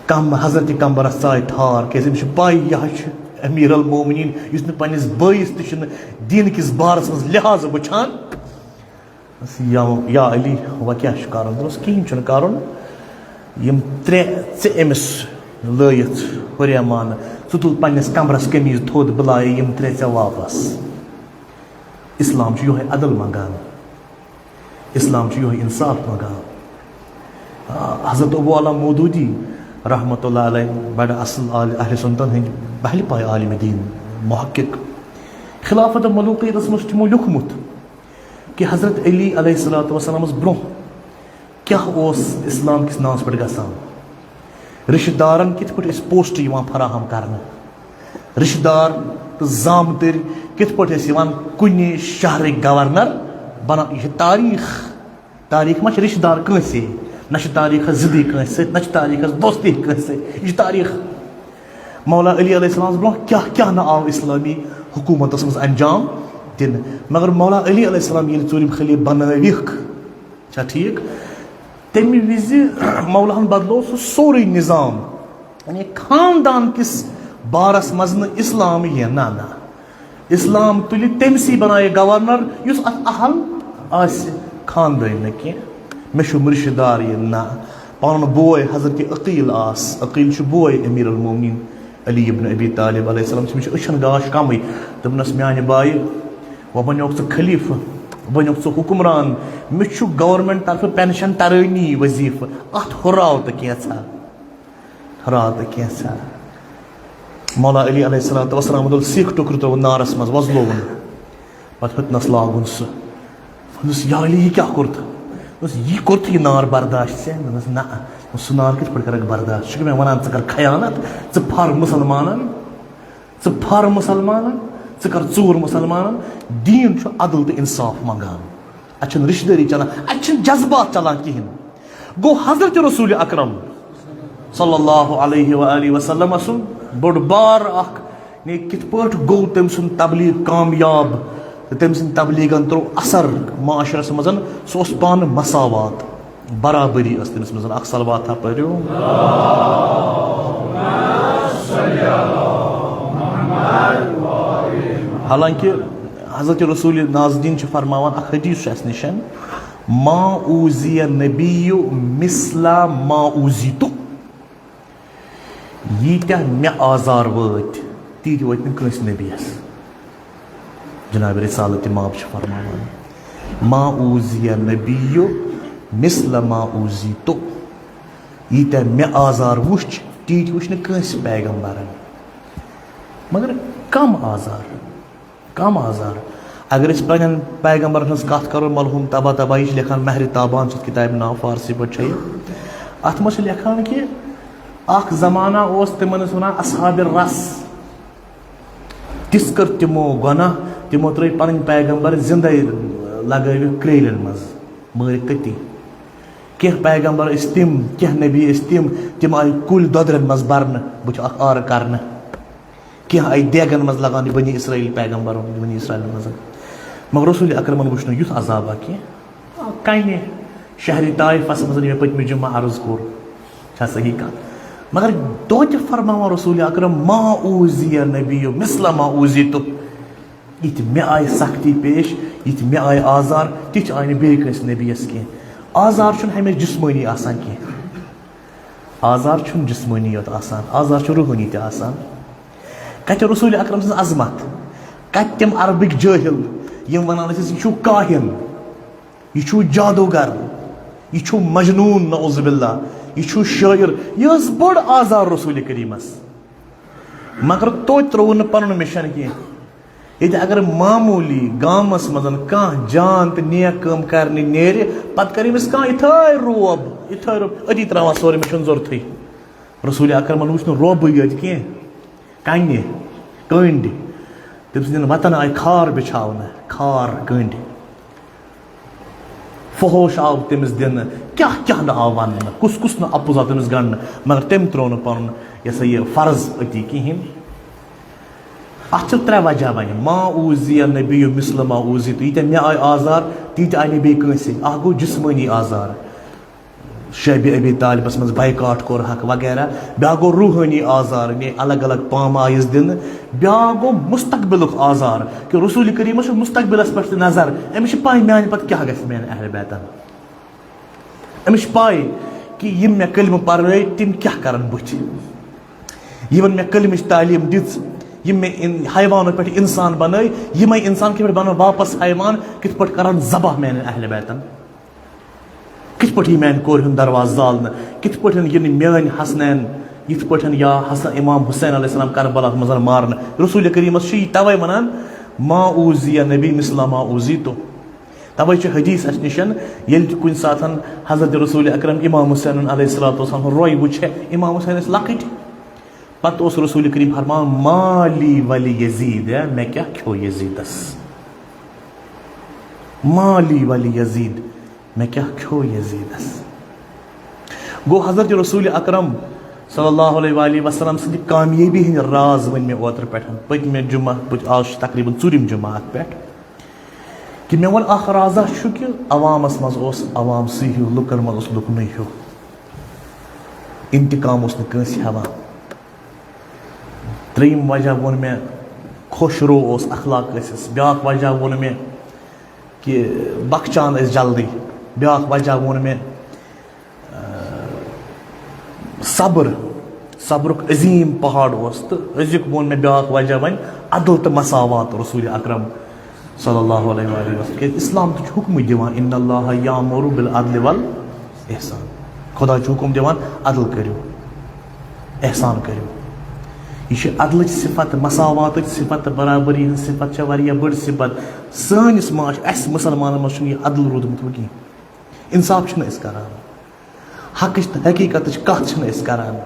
کم حضرت کمبرس ژایہِ ٹھار، کیازِ أمِس چھِ پَے، یہِ حظ چھُ امیر المومنین، یُس نہٕ پننِس بٲیِس تہِ چھُنہٕ دیٖن کِس بارس منٛز لحاظ وٕچھان۔ دوٚپُس، یا، یا علی، وۄنۍ کیٛاہ چھُ کرُن؟ دوٚپُس، کِہیٖنۍ چھُنہٕ کرُن۔ یِم ترٛےٚ ژٕ أمِس لٲیِتھ ہُریمانہٕ، ژٕ تُل پننِس کمبرس قمیٖض تھوٚد، بہٕ لایے یِم ترٛےٚ ژےٚ واپس۔ اسلام چھُ یِہوٚے عدل منٛگان۔ اسلام چھُ یِہوٚے انصاف منٛگان۔ آ، حضرت ابو اعلیٰ مودودی رحمتہ اللہ علیہ، بڑٕ اصل عال-، اہل سنتن ہٕنٛدۍ بہلہِ پایہِ عالمِ دیٖن، محقق۔ خلافت ملوکیتس منٛز چھُ تِمو لیوٗکھمُت کہِ حضرت علی علیہ الصلوۃ والسلامس برونٛہہ کیٛاہ اوس اسلام کِس ناوس پٮ۪ٹھ گژھان۔ رشتہٕ دارن کِتھ پٲٹھۍ ٲسۍ پوسٹ یِوان فراہم کرنہٕ، رشتہٕ دار تہٕ زامتٕرۍ کِتھ پٲٹھۍ ٲسۍ یِوان کُنہِ شہرٕکۍ گورنر بناونہٕ۔ یہِ چھِ تاریخ، تاریخ ما چھِ رشتہٕ دار کٲنٛسے، نہ چھِ تاریخس ضدٕے کٲنٛسہِ سۭتۍ، نہ چھِ تاریخس دوستی کٲنٛسہِ سۭتۍ، یہِ چھِ تاریخ۔ مولا علی علیہ السلام برونٛہہ کیٛاہ کیٛاہ نہٕ آو اسلٲمی حکوٗمتس منٛز انجام دِنہٕ، مگر مولا علی علیہ السلام ییٚلہِ ژوٗرِم خلیفہٕ بنٲوِکھ، چھا ٹھیٖک؟ تَمہِ وِزِ مولاہن بدلو سُہ سورُے نظام۔ یعنی خاندان کِس بارس منٛز نہٕ اسلام یہِ، نہ، نہ۔ اسلام تُلہِ تٔمسٕے بنایہِ گورنر یُس اتھ اہل آسہِ، خاندٲنۍ نہٕ کینٛہہ۔ مےٚ چھُ رشتہٕ دار یہِ، نہ۔ پنُن بوے حضرت عقیل آس، عقیل چھُ بوے امیر المومنین علی ابن ابی طالب علیہ السلام، تٔمِس چھِ أچھن گاش کمٕے۔ دوٚپنس، میانہِ بایہِ، وۄنۍ بنیوکھ ژٕ خلیفہٕ، وۄنۍ بنیوکھ ژٕ حکمران، مےٚ چھُ گورنمنٹ طرفہٕ پینشن ترٲنی وظیفہٕ، اتھ ہُراو تہٕ کینٛژھا، ہُراو تہٕ کینٛژھا۔ مولا علی علیہ الصلوۃ والسلام دوٚپ، سیٖکھ ٹُکرٕ ترٛووُن نارس منٛز، وۄزلووُن، پتہٕ ہیوٚتنس لاگُن سُہ۔ دوٚپنس، یا علی، یہِ کیٛاہ کوٚر تہٕ؟ دوٚپنس، یہِ کوٚر تہٕ یہِ نار برداشت ژےٚ؟ دوٚپنس، نہ۔ دوٚپنس، سُہ نار کِتھ پٲٹھۍ کرکھ برداشت؟ ژٕ چھُکھ مےٚ ونان، ژٕ کر خیانت، ژٕ پھر مسلمانن، ژٕ پھر مسلمانن، ژٕ کر ژوٗر مسلمانن۔ دیٖن چھُ عدل تہٕ انصاف منٛگان۔ اتہِ چھُنہٕ رشتہٕ دٲری چلان، اتہِ چھِنہٕ جذبات چلان کِہیٖنۍ۔ گوٚو حضرت رسول اکرم صلی اللہ علیہ وآلہ وسلم سُنٛد بوٚڑ بار اکھ، یعنی کِتھ پٲٹھۍ گوٚو تٔمۍ سُنٛد تبلیغ کامیاب تہٕ تٔمۍ سٕنٛدِ تبلیغن ترٛوو اثر معاشرس منٛز، سُہ اوس پانہٕ مساوات، برابری ٲس تٔمِس منٛز۔ اکھ صلوات ہا پٔرِو۔ حالانکہ حضرت رسول نازنین چھِ فرماوان، اکھ حدیث چھُ اَسہِ نِش، ما اوٗزیہ نبی مثل ما اوٗزیتُ۔ ییٖتیٛاہ مےٚ آزار وٲتۍ، تیٖتۍ وٲتۍ نہٕ کٲنٛسہِ نبیَس۔ جناب رسالت ماب چھِ فرماوان، ما اوٗزیہ نبی مثل ما اوٗزیتُ۔ ییٖتیٛاہ مےٚ آزار وٕچھ، تیٖتۍ وٕچھ نہٕ کٲنٛسہِ پیغمبرن۔ مگر کم آزار، کم آزار۔ اگر أسۍ پننٮ۪ن پیغمبرن ہٕنٛز کتھ کرو، مرحوم طبع طبع، یہِ چھِ لیکھان مہر تابان، چھِ کتابہِ ناو، فارسی پٲٹھۍ چھےٚ یہِ۔ اتھ منٛز چھِ لیکھان کہِ اکھ زمانہ اوس، تِمن ٲسۍ ونان اصحاب الرس۔ تِژھ کٔر تِمو گۄناہ، تِمو ترٲے پنٕنۍ پیغمبر زندے لگٲوِتھ کریلن منٛز، مٲرِکھ تٔتی۔ کینٛہہ پیغمبر ٲسۍ تِم، کینٛہہ نبی ٲسۍ تِم، تِم آیہِ کُلۍ دۄدرن منٛز برنہٕ، بہٕ چھُس اکھ آرٕ کرنہٕ۔ کینٛہہ آیہِ دیگن منٛز لگاونہٕ، بنی اسرائیل پیغمبر، بنی اسرائیل منٛز۔ مگر رسول اکرمن وُچھ نہٕ یُتھ عذابا کینٛہہ۔ آ، کنہِ شہرِ طائفس منٛز ییٚمہِ پٔتمہِ جمعہ عرض کوٚر، چھا صحیح کتھ؟ مگر توتہِ فرماوان رسول اکرم، ما اوٗزیہ نبی مثل ما اوٗزیتُ۔ یِتھ مےٚ آیہِ سختی پیش، یِتھ مےٚ آیہِ آزار، تِتھ آیہِ نہٕ بیٚیہِ کٲنٛسہِ نبیَس کینٛہہ۔ آزار چھُنہٕ ہمیشہِ جسمٲنی آسان کینٛہہ۔ آزار چھُنہٕ جسمٲنی یوت آسان، آزار چھُ روحٲنی تہِ آسان۔ کتہِ رسول اکرم سٕنٛز عظمت؟ کتہِ تِم عربٕکۍ جٲہل، یِم ونان ٲسۍ، "یہِ چھُ کاہن، یہِ چھُ جادوگر، یہِ چھُ مجنون، نعوذ باللہ، یہِ چھُ شٲعر"؟ یہِ ٲس بٔڑ آزار رسول کریمس۔ مگر توتہِ ترٛووُن نہٕ پنُن مِشن کینٛہہ۔ ییٚتہِ اگر معموٗلی گامس منٛز کانٛہہ جان تہٕ نیک کٲم کرنہِ نیرِ، پتہٕ کرِ أمِس کانٛہہ یِتھٲے روب، یِتھٲے روب، أتی ترٛاوان سورُے، مےٚ چھُنہٕ ضروٗرتھٕے۔ رسول اکرمن وُچھ نہٕ روبٕے یٲتۍ کینٛہہ، کنہِ، کٔنٛڈۍ، تٔمۍ سٕنٛدٮ۪ن وطن آیہِ خار بِچھاونہٕ، خار کٔنٛڈۍ۔ فحوش آو تٔمِس دِنہٕ، کیٛاہ کیٛاہ نہٕ آو وننہٕ، کُس کُس نہٕ اپُز آو تٔمِس گنڈنہٕ، مگر تٔمۍ ترٛوو نہٕ پنُن، یہِ ہسا یہِ، فرض أتی کِہیٖنۍ۔ اتھ چھِ ترٛےٚ وجہ وۄنۍ، ما اوٗزیہ نبی مثل ما اوٗزیتُ، ییٖتیٛاہ مےٚ آیہِ آزار، تیٖتیٛاہ آیہِ نہٕ بیٚیہِ کٲنٛسے۔ اکھ گوٚو جسمٲنی آزار، شیبِ ابی طالبس منٛز بائیکاٹ کوٚرہکھ وغیرہ، بیٛاکھ گوٚو روحٲنی آزار، یعنی الگ الگ پامہٕ آیس دِنہٕ، بیٛاکھ گوٚو مستقبلُک آزار، کہِ رسول کریمس چھُ مستقبلس پٮ۪ٹھ تہِ نظر، أمِس چھِ پاے میانہِ پتہٕ کیٛاہ گژھِ میانہِ اہل بیتن۔ أمِس چھِ پاے کہِ یِم مےٚ کلمہٕ پرنٲے، تِم کیٛاہ کرن بُتھِ۔ یِمن مےٚ کلمٕچ تعلیٖم دِژ، یِم مےٚ اِن-، حیوانو پٮ۪ٹھ انسان بنٲے، یِمے انسان کِتھ پٲٹھۍ بنن واپس حیوان، کِتھ پٲٹھۍ کرن ذبح میانٮ۪ن اہل بیتن، کِتھ پٲٹھۍ یی میانہِ کورِ ہُنٛد دروازٕ زالنہٕ، کِتھ پٲٹھۍ یِن میٲنۍ حسنین، یِتھ پٲٹھۍ یا حسن امام حسین علیہ السلام کربلاہس منٛز مارنہٕ۔ رسول کریمس چھُ یہِ توے ونان، ما اوٗزیہ نبی مثل ما اوٗزیتُ۔ توے چھُ حدیث اَسہِ نِش، ییٚلہِ تہِ کُنہِ ساتہٕ حضرت رسول اکرم امام حسین علیہ الصلوۃ والسلام روے وٕچھِ، امام حسین ٲسۍ لۄکٕٹۍ، پتہٕ اوس رسول کریم فرماوان، ما لی ولی یزید، مےٚ کیٛاہ کھیوٚو یزیدس؟ ما لی ولی یزید، مےٚ کیٛاہ کھیوٚو یزیدس؟ گوٚو حضرت رسول اکرم صلی اللہ علیہ وآلہ وسلم سٕنٛدِ کامیٲبی ہٕنٛدۍ راز ؤنۍ مےٚ اوترٕ پٮ۪ٹھ، پٔتمہِ جمعہ، بہٕ، آز چھُ تقریباً ژوٗرِم جمعہ اتھ پٮ۪ٹھ، کہِ مےٚ ووٚن اکھ رازا چھُ کہِ عوامس منٛز اوس عوام سٕے ہیوٗ، لُکن منٛز اوس لُکنُے ہیوٗ، انتقام اوس نہٕ کٲنٛسہِ ہٮ۪وان۔ ترٛیٚیِم وجہ ووٚن مےٚ، خۄش رو اوس، اخلاق ٲسِس۔ بیٛاکھ وجہ ووٚن مےٚ کہِ بخچان ٲسۍ جلدی۔ بیٛاکھ وجہ ووٚن مےٚ، آ، صبر، صبرُک عظیٖم پہاڑ اوس۔ تہٕ أزیُک ووٚن مےٚ بیٛاکھ وجہ وۄنۍ، عدل تہٕ مساوات رسول اکرم صلی اللہ علیہ وآلہ وسلم۔ کیٛازِ اسلام تہِ چھُ حُکمٕے دِوان، ان اللہ یامر بالعدل والاحسان۔ خدا چھُ حُکُم دِوان، عدل کٔرِو، احسان کٔرِو۔ یہِ چھِ عدلٕچ صفت، مساواتٕچ صفت تہٕ برابری ہٕنٛز صفت چھےٚ واریاہ بٔڑ صفت۔ سٲنِس معاش-، اَسہِ مُسلمانَن منٛز چھُنہٕ یہِ عدل روٗدمُت وۄنۍ کینٛہہ۔ انصاف چھِنہٕ أسۍ کران۔ حقٕچ تہٕ حقیٖقتٕچ کَتھ چھِنہٕ أسۍ کران۔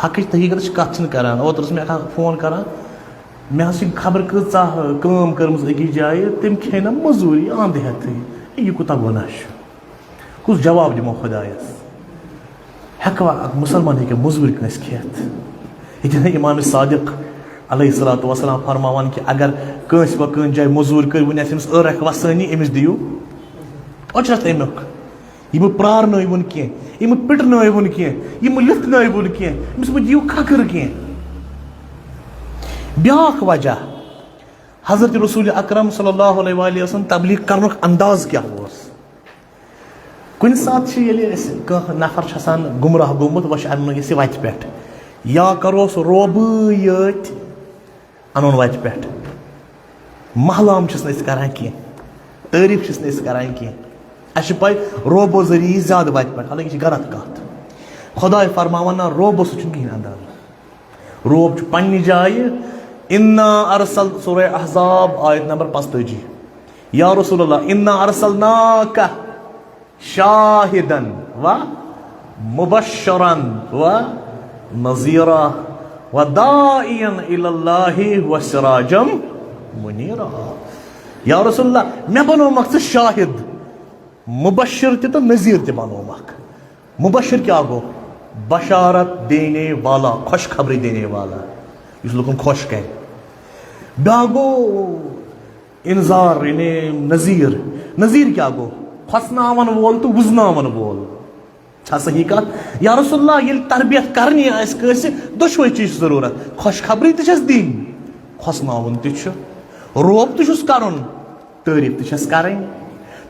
حقٕچ تہٕ حقیٖقتٕچ کَتھ چھِنہٕ کران۔ اوترٕ اوس مےٚ اکھ فون کران، مےٚ حظ چھِ خبر کۭژاہ کٲم کٔرمٕژ أکِس جایہِ، تٔمۍ کھیٚیہِ نہ مٔزوٗری اَنٛد ہٮ۪تھٕے۔ ہے، یہِ کوٗتاہ گۄناہ چھُ؟ کُس جواب دِمو خۄدایَس؟ ہٮ۪کوا اکھ مُسلمان ہیٚکہِ مٔزوٗرۍ کٲنٛسہِ کھٮ۪تھ؟ ییٚتہِ نہٕ امام صادق علیہ الصلوۃ والسلام فرماوان کہِ اگر کٲنٛسہِ وۄنۍ کٲنٛسہِ جایہِ مٔزوٗرۍ کٔرۍ، وٕنہِ آسہِ أمِس ٲرکھ وَسٲنی، أمِس دِیِو اُجرت اَمیُک۔ یِمہٕ پرٛارنٲوِوُن کینٛہہ، یِمہٕ پِٹنٲوِوُن کینٛہہ، یِمہٕ لِتھنٲوِوُن کینٛہہ، أمِس مہٕ دِیِو کھکھٕر کینٛہہ۔ بیٛاکھ وجہ، حضرت رسول اکرم صلی اللہ علیہ وآلہ وسلم تبلیغ کرنُک انداز کیٛاہ اوس؟ کُنہِ ساتہٕ چھِ، ییٚلہِ أسۍ کانٛہہ نفر چھُ آسان گمراہ گوٚمُت، وۄنۍ چھُ اَنُن أسۍ یہِ وَتہِ پٮ۪ٹھ، یا کَروس روبٕے یٲتۍ، اَنُن وَتہِ پٮ۪ٹھ۔ محلام چھِس نہٕ أسۍ کران کینٛہہ، تعریٖف چھِس نہٕ أسۍ کران کینٛہہ۔ اَسہِ چھِ پَے روبو ذٔریعہٕ یی زیادٕ وَتہِ پٮ۪ٹھ، حالانکہ یہِ چھِ غلط کَتھ۔ خۄداے فرماوان، نہ، روبو سۭتۍ چھُنہٕ کِہیٖنۍ اندازٕ۔ روب چھُ پننہِ جایہِ۔ انا ارسل، سورہ احزاب، آیت نمبر پانٛژتٲجی۔ یا رسول اللہ، انا ارسلناک شاہدن و مبشرن و نذیرا و داعیا الی اللہ و سراجا منیرا۔ یا رسول اللہ، مےٚ بنوومکھ ژٕ شاہد، مبشر تہِ تہٕ نذیر تہِ بنوومکھ۔ مبشر کیا گو؟ بشارت دینے والا، خوشخبری دینے والا، یُس لوکن خوش کرِ۔ بیاکھ گو انذار، یعنی نذیر۔ نذیر کیا گو؟ کھوژناون وول تہٕ وُزناون وول۔ چھا صحیح کتھ؟ یا رسول اللہ، ییٚلہِ تربیت کرنی آسہِ کٲنٛسہِ، دۄشوے چیٖز چھِ ضروٗرت۔ خوشخبری تہِ چھس دِنۍ، کھوژناوُن تہِ چھُ، روب تہِ چھُس کرُن، تعریٖف تہِ چھس کرٕنۍ۔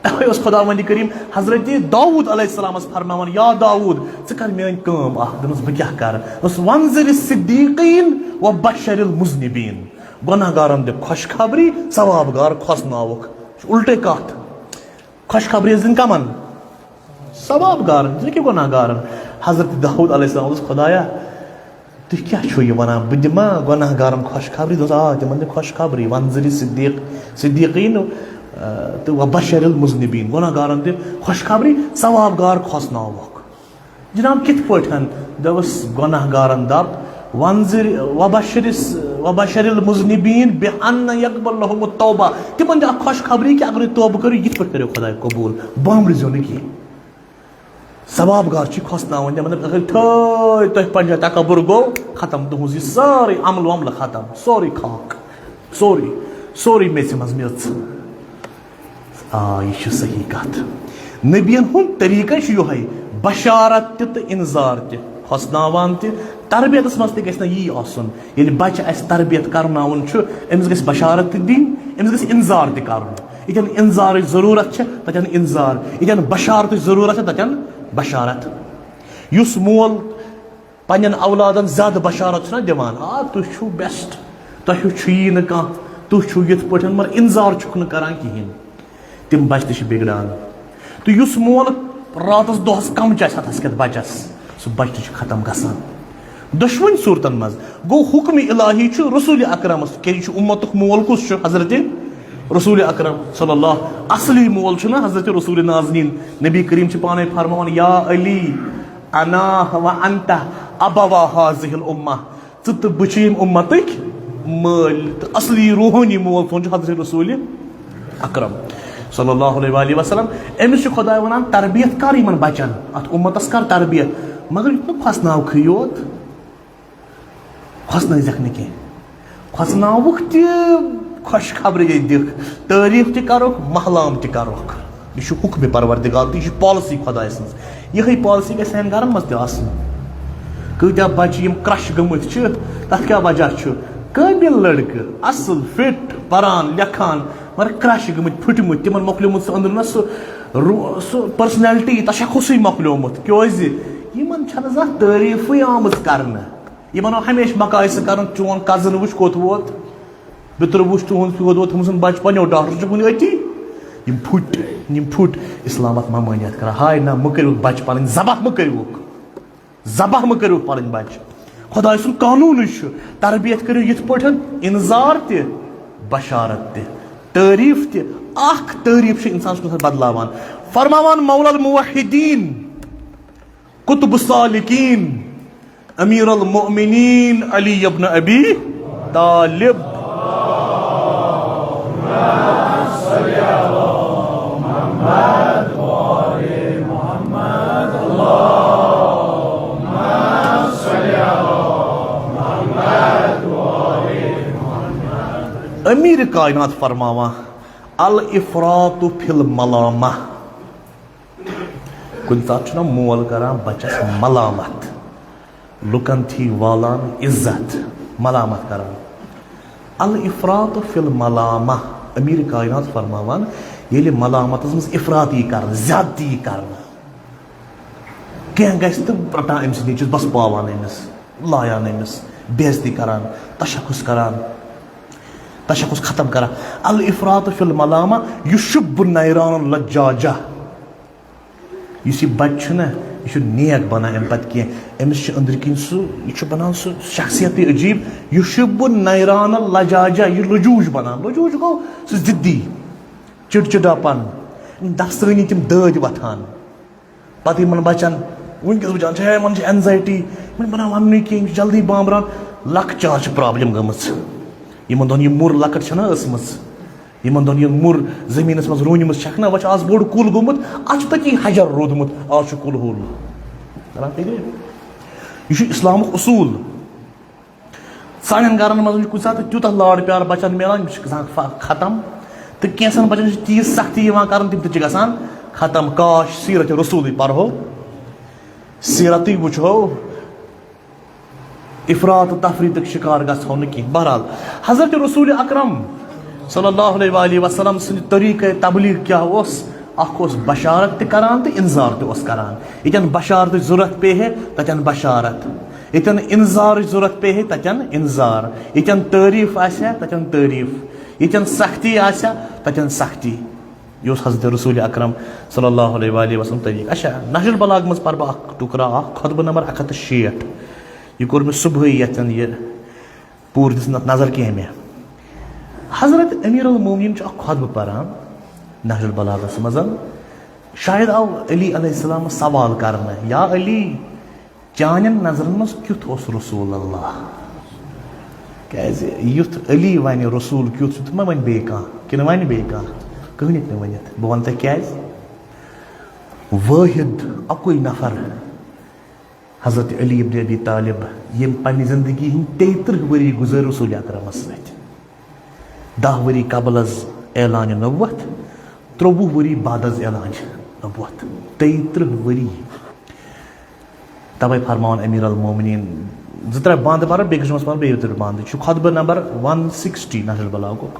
توے اوس خداوند کریم حضرت داوود علیہ السلامس فرماوان، یا داوود، ژٕ کر میٲنۍ کٲم اکھ۔ دوٚپمس، بہٕ کیٛاہ کرٕ؟ دوٚپمس، وانذر الصدیقین و بشر المذنبین۔ گۄناہ گارن دِ خوشخبری، ثواب گار کھوژناوُکھ۔ یہِ چھُ الٹے کتھ۔ خوشخبری ٲس دِنۍ کمن؟ ثواب گارن، ژٕ کیٛاہ گۄناہ گارن؟ حضرت داوود علیہ السلام اوس، خدایا، تُہۍ کیٛاہ چھِو یہِ وَنان؟ بہٕ دِما گۄناہ گارَن خوشخبری؟ دوٚپُس، آ، تِمَن دِ خوشخبری، وَنذِر صدیق، صدیقین، آ، تہٕ وَبَشِّرِ الْمُذْنِبیٖن، گۄناہ گارَن دِ خوشخبری، ثواب گار کھوژناووکھ۔ جناب، کِتھ پٲٹھۍ؟ دوٚپُس، گۄناہ گارَن دَپ، وَنذِر، وَبَشِّرِ، وَبَشِّرِ الْمُذْنِبیٖن بِأَنَّ يَقْبَلَ لَهُمُ التَّوْبَةَ، تِمَن دِ اَکھ خوشخبری کہِ اگر تُہۍ توبہٕ کٔرِو، یِتھ پٲٹھۍ کَریو خۄداے قبوٗل، بامبرِزیو نہٕ کِہیٖنۍ۔ ثواب گار چھِ کھوژناوان، دَپان، اگر تھٲے تۄہہِ پنٛجہِ تکبر گوٚو، ختم تُہٕنٛز یہِ سٲرٕے عمل وملہٕ ختم، سورُے خاک، سورُے، سورُے میٚژِ منٛز میٚژ۔ آ، یہِ چھِ صحیح کَتھ۔ نبیَن ہُنٛد طریٖقَے چھُ یِہوٚے، بشارت تہِ تہٕ اِنذار تہِ، کھوژناوان تہِ۔ تربیتَس منٛز تہِ گژھِ نہ یی آسُن۔ ییٚلہِ بَچہٕ اَسہِ تربیت کرناوُن چھُ، أمِس گژھِ بشارت تہِ دِنۍ، أمِس گژھِ اِنذار تہِ کرُن۔ ییٚتٮ۪ن اِنذارٕچ ضروٗرت چھِ، تَتٮ۪ن اِنذار، ییٚتٮ۪ن بشارتٕچ ضروٗرت چھِ، تَتٮ۪ن بشارت۔ یُس مول پننٮ۪ن اولادن زیادٕ بشارت چھُنہ دِوان، آ، تُہۍ چھِو best، تۄہہِ ہیوٗ چھُیی نہٕ کانٛہہ، تُہۍ چھِو یِتھ پٲٹھۍ، مگر اِنذار چھُکھ نہٕ کران کِہیٖنۍ، تِم بچہٕ تہِ چھِ بِگڑان۔ تہٕ یُس مول راتس دۄہس کم چاے ستھس کھٮ۪تھ بچس، سُہ بچہٕ تہِ چھُ ختم گژھان۔ دۄشوٕنۍ صوٗرتن منٛز گوٚو حُکمِ الٰہی چھُ رسول اکرمس، کیٛازِ یہِ چھُ اُمتُک مول کُس چھُ؟ حضرت رسول اکرم صلی اللہ۔ اصلی مول چھُنہ حضرت رسول نازنین، نبی کریم چھِ پانے فرماوان، یا علی، انا و انت ابوا هذه الامة، ژٕ تہٕ بہٕ چھِ ییٚمہِ اُمتٕکۍ مٲلۍ۔ تہٕ اصلی روحٲنی مول سون چھُ حضرت رسول اکرم صلی اللہ علیہ وآلہ وسلم۔ أمِس چھُ خۄداے وَنان، تربیت کر یِمن بچن، اتھ اُمتس کر تربیت، مگر یُتھ نہٕ کھۄژناوکھٕے یوت، کھۄژنٲوزٮ۪کھ نہٕ کینٛہہ، کھۄژناوُکھ تہِ، خۄشخبری دِکھ، تعریٖف تہِ کرُکھ، محلام تہِ کرُکھ۔ یہِ چھُ حُکمِ پروردگار تہٕ یہِ چھِ policy خۄداے سٕنٛز۔ یِہوٚے policy گژھِ سانٮ۪ن گرن منٛز تہِ آسٕنۍ۔ کۭتیٛاہ بچہٕ یِم crush گٔمٕتۍ چھِ، تَتھ کیٛاہ وجہ چھُ؟ قٲبِل لڑکہٕ، اصٕل، fit، پران، لیکھان، مگر crush گٔمٕتۍ، پھٕٹمٕتۍ، تِمن مۄکلیومُت سُہ أنٛدرٕ نہ سُہ رو-، سُہ personality، تشخصٕے مۄکلیومُت۔ کیٛازِ؟ یِمن چھنہٕ زانٛہہ تعریٖفٕے آمٕژ کرنہٕ۔ یِمن آو ہمیشہِ مقایسہٕ کرنہٕ، چون cousin وٕچھ کوٚت ووت، بیٚترٕ وٕچھ تُہُنٛد کوٚت ووت، تٔمۍ سُنٛد بچہٕ پننیو ڈاکٹر چھُ وٕنہِ أتی۔ یِم پھُٹۍ، یِم پھُٹۍ، اِسلامت ما مٲنِتھ کران۔ ہاے نہ، مہٕ کٔرِو بچہٕ پنٕنۍ ذبح، مہٕ کٔرِوُکھ، ذبح مہٕ کٔرِو پنٕنۍ بچہٕ۔ خۄداے سُنٛد قانوٗنٕے چھُ، تربیت کٔرِو یِتھ پٲٹھۍ، اِنذار تہِ، بشارت تہِ، تعریٖف تہِ۔ اکھ تعریٖف چھِ اِنسان سُنٛد بدلاوان۔ فرماوان مولا الموحدین، قطب السالکین، امیر المؤمنین علی ابن ابی طالب۔ امیر کائنات فرماوان، الافراط فی الملامہ۔ کُنہِ ساتہٕ چھُنہ مول کران بچس ملامت، لُکن تھی والان عزت، ملامت کران۔ الافراط فی الملامہ، امیر کائنات فرماوان، ییٚلہِ ملامتس منٛز افراط یی کرنہٕ، زیادتی یی کرنہٕ، کینٛہہ گژھِ تہٕ رٹان أمِس نِچِس، بس پاوان أمِس، لایان أمِس، بے عزتی کران، تشخص کران، تشخص ختم کران۔ الافراط فی الملامہ یشب نیران اللجاجہ۔ یُس یہِ بچہِ چھُ نہ، یہِ چھُ نیک بنان امہِ پتہٕ کینٛہہ۔ أمِس چھُ أنٛدرۍ کِنۍ سُہ، یہِ چھُ بنان سُہ شخصیتٕے عجیب۔ یشب نیران اللجاجہ، یہِ لجوج بنان۔ لجوج گوٚو سُہ ضدی، چڑچڑاپن، دفسٲنی، تِم دٲدۍ وۄتھان۔ پتہٕ یِمن بچن، وٕنکیٚس وٕچھان چھِ، ہے، یِمن چھِ اینزایٹی، یِمن بنان وننُے کینٛہہ، یِم چھِ جلدی بامبران۔ لۄکچار چھِ پرابلم گٔمٕژ۔ یِمن دۄہن یہِ مُر لۄکٕٹ چھَنہ ٲسمٕژ، یِمن دۄہن یہِ مُر زٔمیٖنَس منٛز رُونمٕژ چھَکھ نہ، وۄنۍ چھُ آز بوٚڑ کُل گوٚمُت، اَتھ چھُ تٔتی حجر روٗدمُت، آز چھُ کُل ہوٚل۔ تران فِکرِ؟ یہِ چھُ اِسلامُک اصوٗل۔ سانٮ۪ن گرن منٛز چھُ کُنہِ ساتہٕ تیوٗتاہ لارٕ پیار بچن میلان، یِم چھِ گژھان ف-، ختم، تہٕ کینٛژن بچن چھِ تیٖژ سختی یِوان کرنہٕ، تِم تہِ چھِ گژھان ختم۔ کاش سیٖرت رسوٗلٕے پرہو، سیٖرتٕے وٕچھو، افراط و تفریطُک شکار گژھو نہٕ کینٛہہ۔ بہرحال، حضرت رسول اکرم صلی اللہ علیہ وآلہ وسلم سٕنٛدِ طریقہ تبلیغ کیٛاہ اوس؟ اکھ اوس بشارت تہِ کران تہٕ انذار تہِ اوس کران۔ ییٚتٮ۪ن بشارتٕچ ضرورت پیٚیہِ ہے، تتٮ۪ن بشارت۔ ییٚتٮ۪ن انذارٕچ ضرورت پیٚیہِ ہے، تتٮ۪ن انذار۔ ییٚتٮ۪ن تعریف آسہِ ہے، تتٮ۪ن تعریف۔ ییٚتٮ۪ن سختی آسہِ ہے، تتٮ۪ن سختی۔ یہِ اوس حضرت رسول اکرم صلی اللہ علیہ وآلہ وسلم طریقہ۔ اچھا، نہج البلاغہ منٛز پرٕ بہٕ اکھ ٹُکرا اکھ، خطبہٕ نمبر اکھ ہتھ تہٕ شیٹھ۔ یہِ کوٚر مےٚ صبحٲے، یتھ زن یہِ پوٗرٕ دِژ نہٕ اتھ نظر کینٛہہ مےٚ۔ حضرت امیر المومنین چھُ اکھ خطبہٕ پران نہج البلاغس منٛز۔ شاید آو علی علیہ السلام سوال کرنہٕ، یا علی، چانٮ۪ن نظرن منٛز کیُتھ اوس رسول اللہ؟ کیازِ یُتھ علی ونہِ رسول کیُتھ چھُ، تہٕ ما ونہِ بیٚیہِ کانٛہہ؟ کِنہٕ ونہِ بیٚیہِ کانٛہہ؟ کٕہٕنۍ ہیٚکہِ نہٕ ؤنِتھ۔ بہٕ ونہٕ تۄہہِ کیازِ۔ وٲحد، اکُے نفر، حضرت علی ابن ابی طالب، ییٚمۍ پننہِ زندگی ہٕنٛدۍ تیٚیہِ تٕرٛہ ؤری گُزٲرۍ رسول اکرمس سۭتۍ۔ دَہ ؤری قبل از اعلان نبوت، ترٛوٚوُہ ؤری بعد از اعلان نبوت، تیٚیہِ تٕرٛہ ؤری۔ توے فرماوان امیر المومنین، زٕ ترٛےٚ بند پرٕ، بیٚکِس جمعس پرٕ بیٚیہِ تہِ بند۔ یہِ چھُ خطبہٕ نمبر ون سکسٹی نہج البلاغُک۔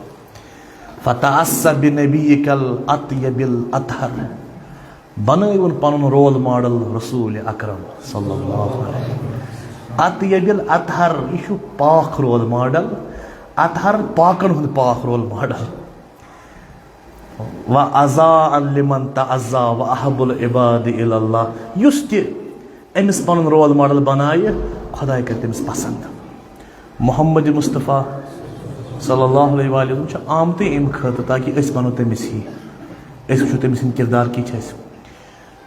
فتأس بنبیک الاطیب الاطہر، بنٲوِن پنُن رول ماڈل رسول اکرم صلی اللہ علیہ وسلم۔ اطیب الاطہر، یہِ چھُ پاک رول ماڈل، اطہر، پاکن ہُنٛد پاک رول ماڈل۔ و اضاء لمن تأذى و احب العباد الی اللہ۔ یُس تہِ أمِس پنُن رول ماڈل بنایہِ، خداے کرِ تٔمِس پسند۔ محمد مصطفیٰ صلی اللہ علیہ وآلہ وسلم چھُ آمتُے اَمہِ خٲطرٕ تاکہِ أسۍ بنو تٔمِس ہی، أسۍ وٕچھو تٔمۍ سٕنٛدۍ کردار کِتھ چھِ اَسہِ۔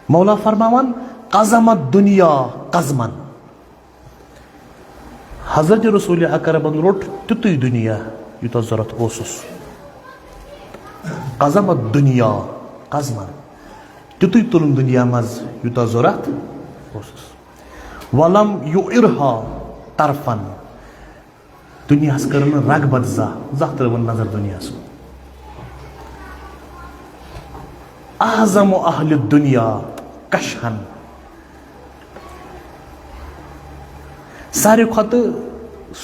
مولا فرماوان، قزمت دنیا قزمن۔ حضرت رسول اکرمن روٚٹ تیُتُے دُنیا یوٗتاہ ضوٚرتھ اوسُس۔ قزمت دنیا قزمن، تیُتُے تُلُن دُنیا منٛز یوٗتاہ ضوٚرتھ اوسُس۔ ولم یعرها طرفا، دُنیاہس کٔر نہٕ رغبت زانٛہہ، زانٛہہ ترٲوٕن نظر دُنیاہس کُن۔ اعظم اہل الدنیا کشحا، ساروی کھۄتہٕ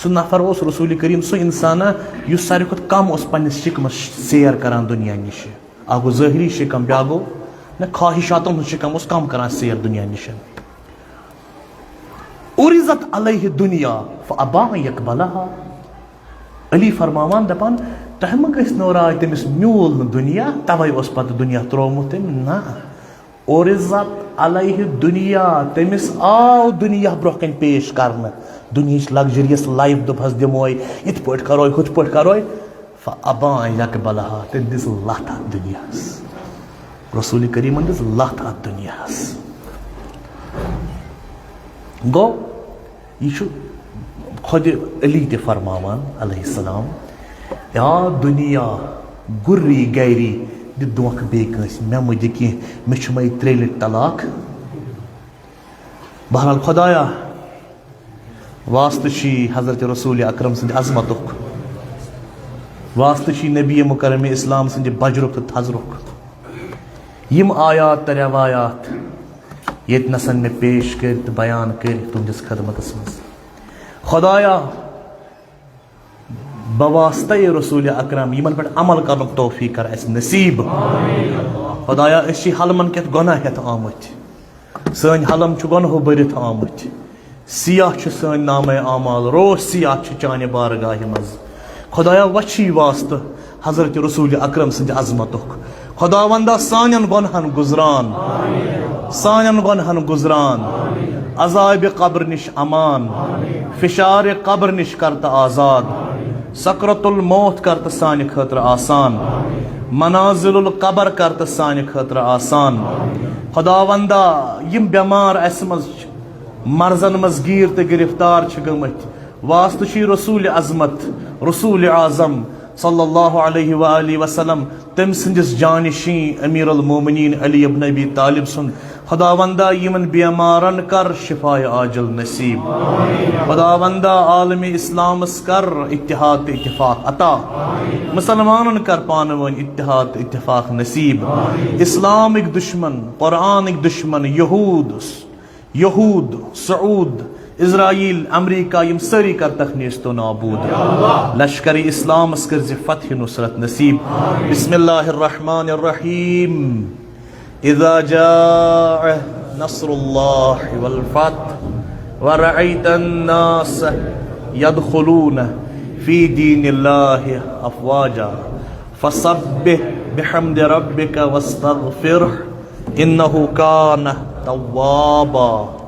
سُہ نفر اوس رسول کریم، سُہ انسانا یُس ساروی کھۄتہٕ کم اوس پننِس شکمس سیر کران دُنیا نِش۔ اکھ گوٚو ظٲہری شکم، بیاکھ گوٚو نہ، خواہشاتن ہُنٛد شکم اوس کم کران سیر دُنیا نِش۔ عرضت علیہ دنیا فابا ان یقبلها۔ علی فرماوان دپان، تۄہہِ مہ گٔژھۍ نو راے، تٔمِس میوٗل نہٕ دُنیا، توے اوس پتہٕ دُنیا ترٛوومُت تٔمۍ۔ نہ، عرضت علیہ دنیا، تٔمِس آو دُنیا برونٛہہ کنہِ پیش کرنہٕ۔ دُنیہٕچ luxurious life دوٚپہس دِموے، یِتھ پٲٹھۍ کروے، ہُتھ پٲٹھۍ کروے۔ فابا ان یقبلها، تٔمۍ دِژ لتھ اتھ دُنیاہس۔ رسول کریمن دِژ لتھ اتھ دُنیاہس۔ گوٚو، یہِ چھُ خۄدِ علی تہِ فرماوان علیہ السلام، یا دُنیا، غُرّی غیری، دِ دھوکہٕ بیٚیہِ کٲنٛسہِ، مےٚ مہٕ دِ کینٛہہ، مےٚ چھُ مے ترٛےٚ لٹہِ طلاق۔ بہرحال خۄدایا، واسطہٕ چھی حضرت رسول اکرم سٕنٛدِ عظمتُک، واسطہٕ چھی نبی مکرم اسلام سٕنٛدِ بجرُک تہٕ تھزرُک۔ یِم آیات تہٕ روایات ییٚتہِ نَسَن مےٚ پیش کٔرۍ تہٕ بیان کٔرۍ تُہٕنٛدِس خدمتس منٛز۔ خۄدایا، بواسطہ رسول اکرم یِمن پٮ۪ٹھ عمل کرنُک توفیق کر اسہِ نصیب۔ خدایا، أسۍ چھِ حلمن کٮ۪تھ گۄناہ ہٮ۪تھ آمٕتۍ۔ سٲنۍ حلم چھِ گۄنہو بٔرِتھ آمٕتۍ۔ سیاہ چھِ سٲنۍ نامہ اعمال، روش سیاہ چھِ چانہِ بارگاہہِ منٛز۔ خدایا، وچھی واسطہٕ حضرت رسول اکرم سٕنٛدِ عظمتُک۔ خداوندا، سانٮ۪ن گۄنہن گُزران، سانٮ۪ن گۄنہن گُزران، عذابِ قبر نِش امان، فشارِ قبر نِش کر تہٕ آزاد، سکرت الموت کر تہٕ سانہِ خٲطرٕ آسان، منازل القبر کر تہٕ سانہِ خٲطرٕ آسان۔ خداوندا، یِم بٮ۪مار اسہِ منٛز چھِ، مرضن منٛز گیٖر تہٕ گرفتار چھِ گٔمٕتۍ، واسطہٕ چھُے رسول عظمت، رسول اعظم صلی اللہ علیہ وآلہ وسلم، تٔمۍ سٕنٛدِس جانشین امیر المومنین علی ابن ابی طالب سُنٛد۔ خداوندا، یِمن بیمارن کر شفاء عاجل نصیب۔ خداوندا، عالم اسلامس کر اتحاد تہٕ اتفاق عطا۔ مسلمانن کر پانہٕ وٲنۍ اتحاد تہٕ اتفاق نصیب۔ اسلامٕکۍ دشمن، قرآنٕکۍ دشمن، یہود، یہود، سعود، اسرائیل، امریکہ، یِم سٲری کرتکھ نیست و نابود۔ لشکر اسلامس کٔرزِ فتح نصرت نصیب۔ بسم اللہ الرحمن الرحیم۔ اذا جاء نصر اللہ والفتح ورأيت الناس يدخلون في دين الله أفواجا فسبح بحمد ربك واستغفره إنه كان توابا۔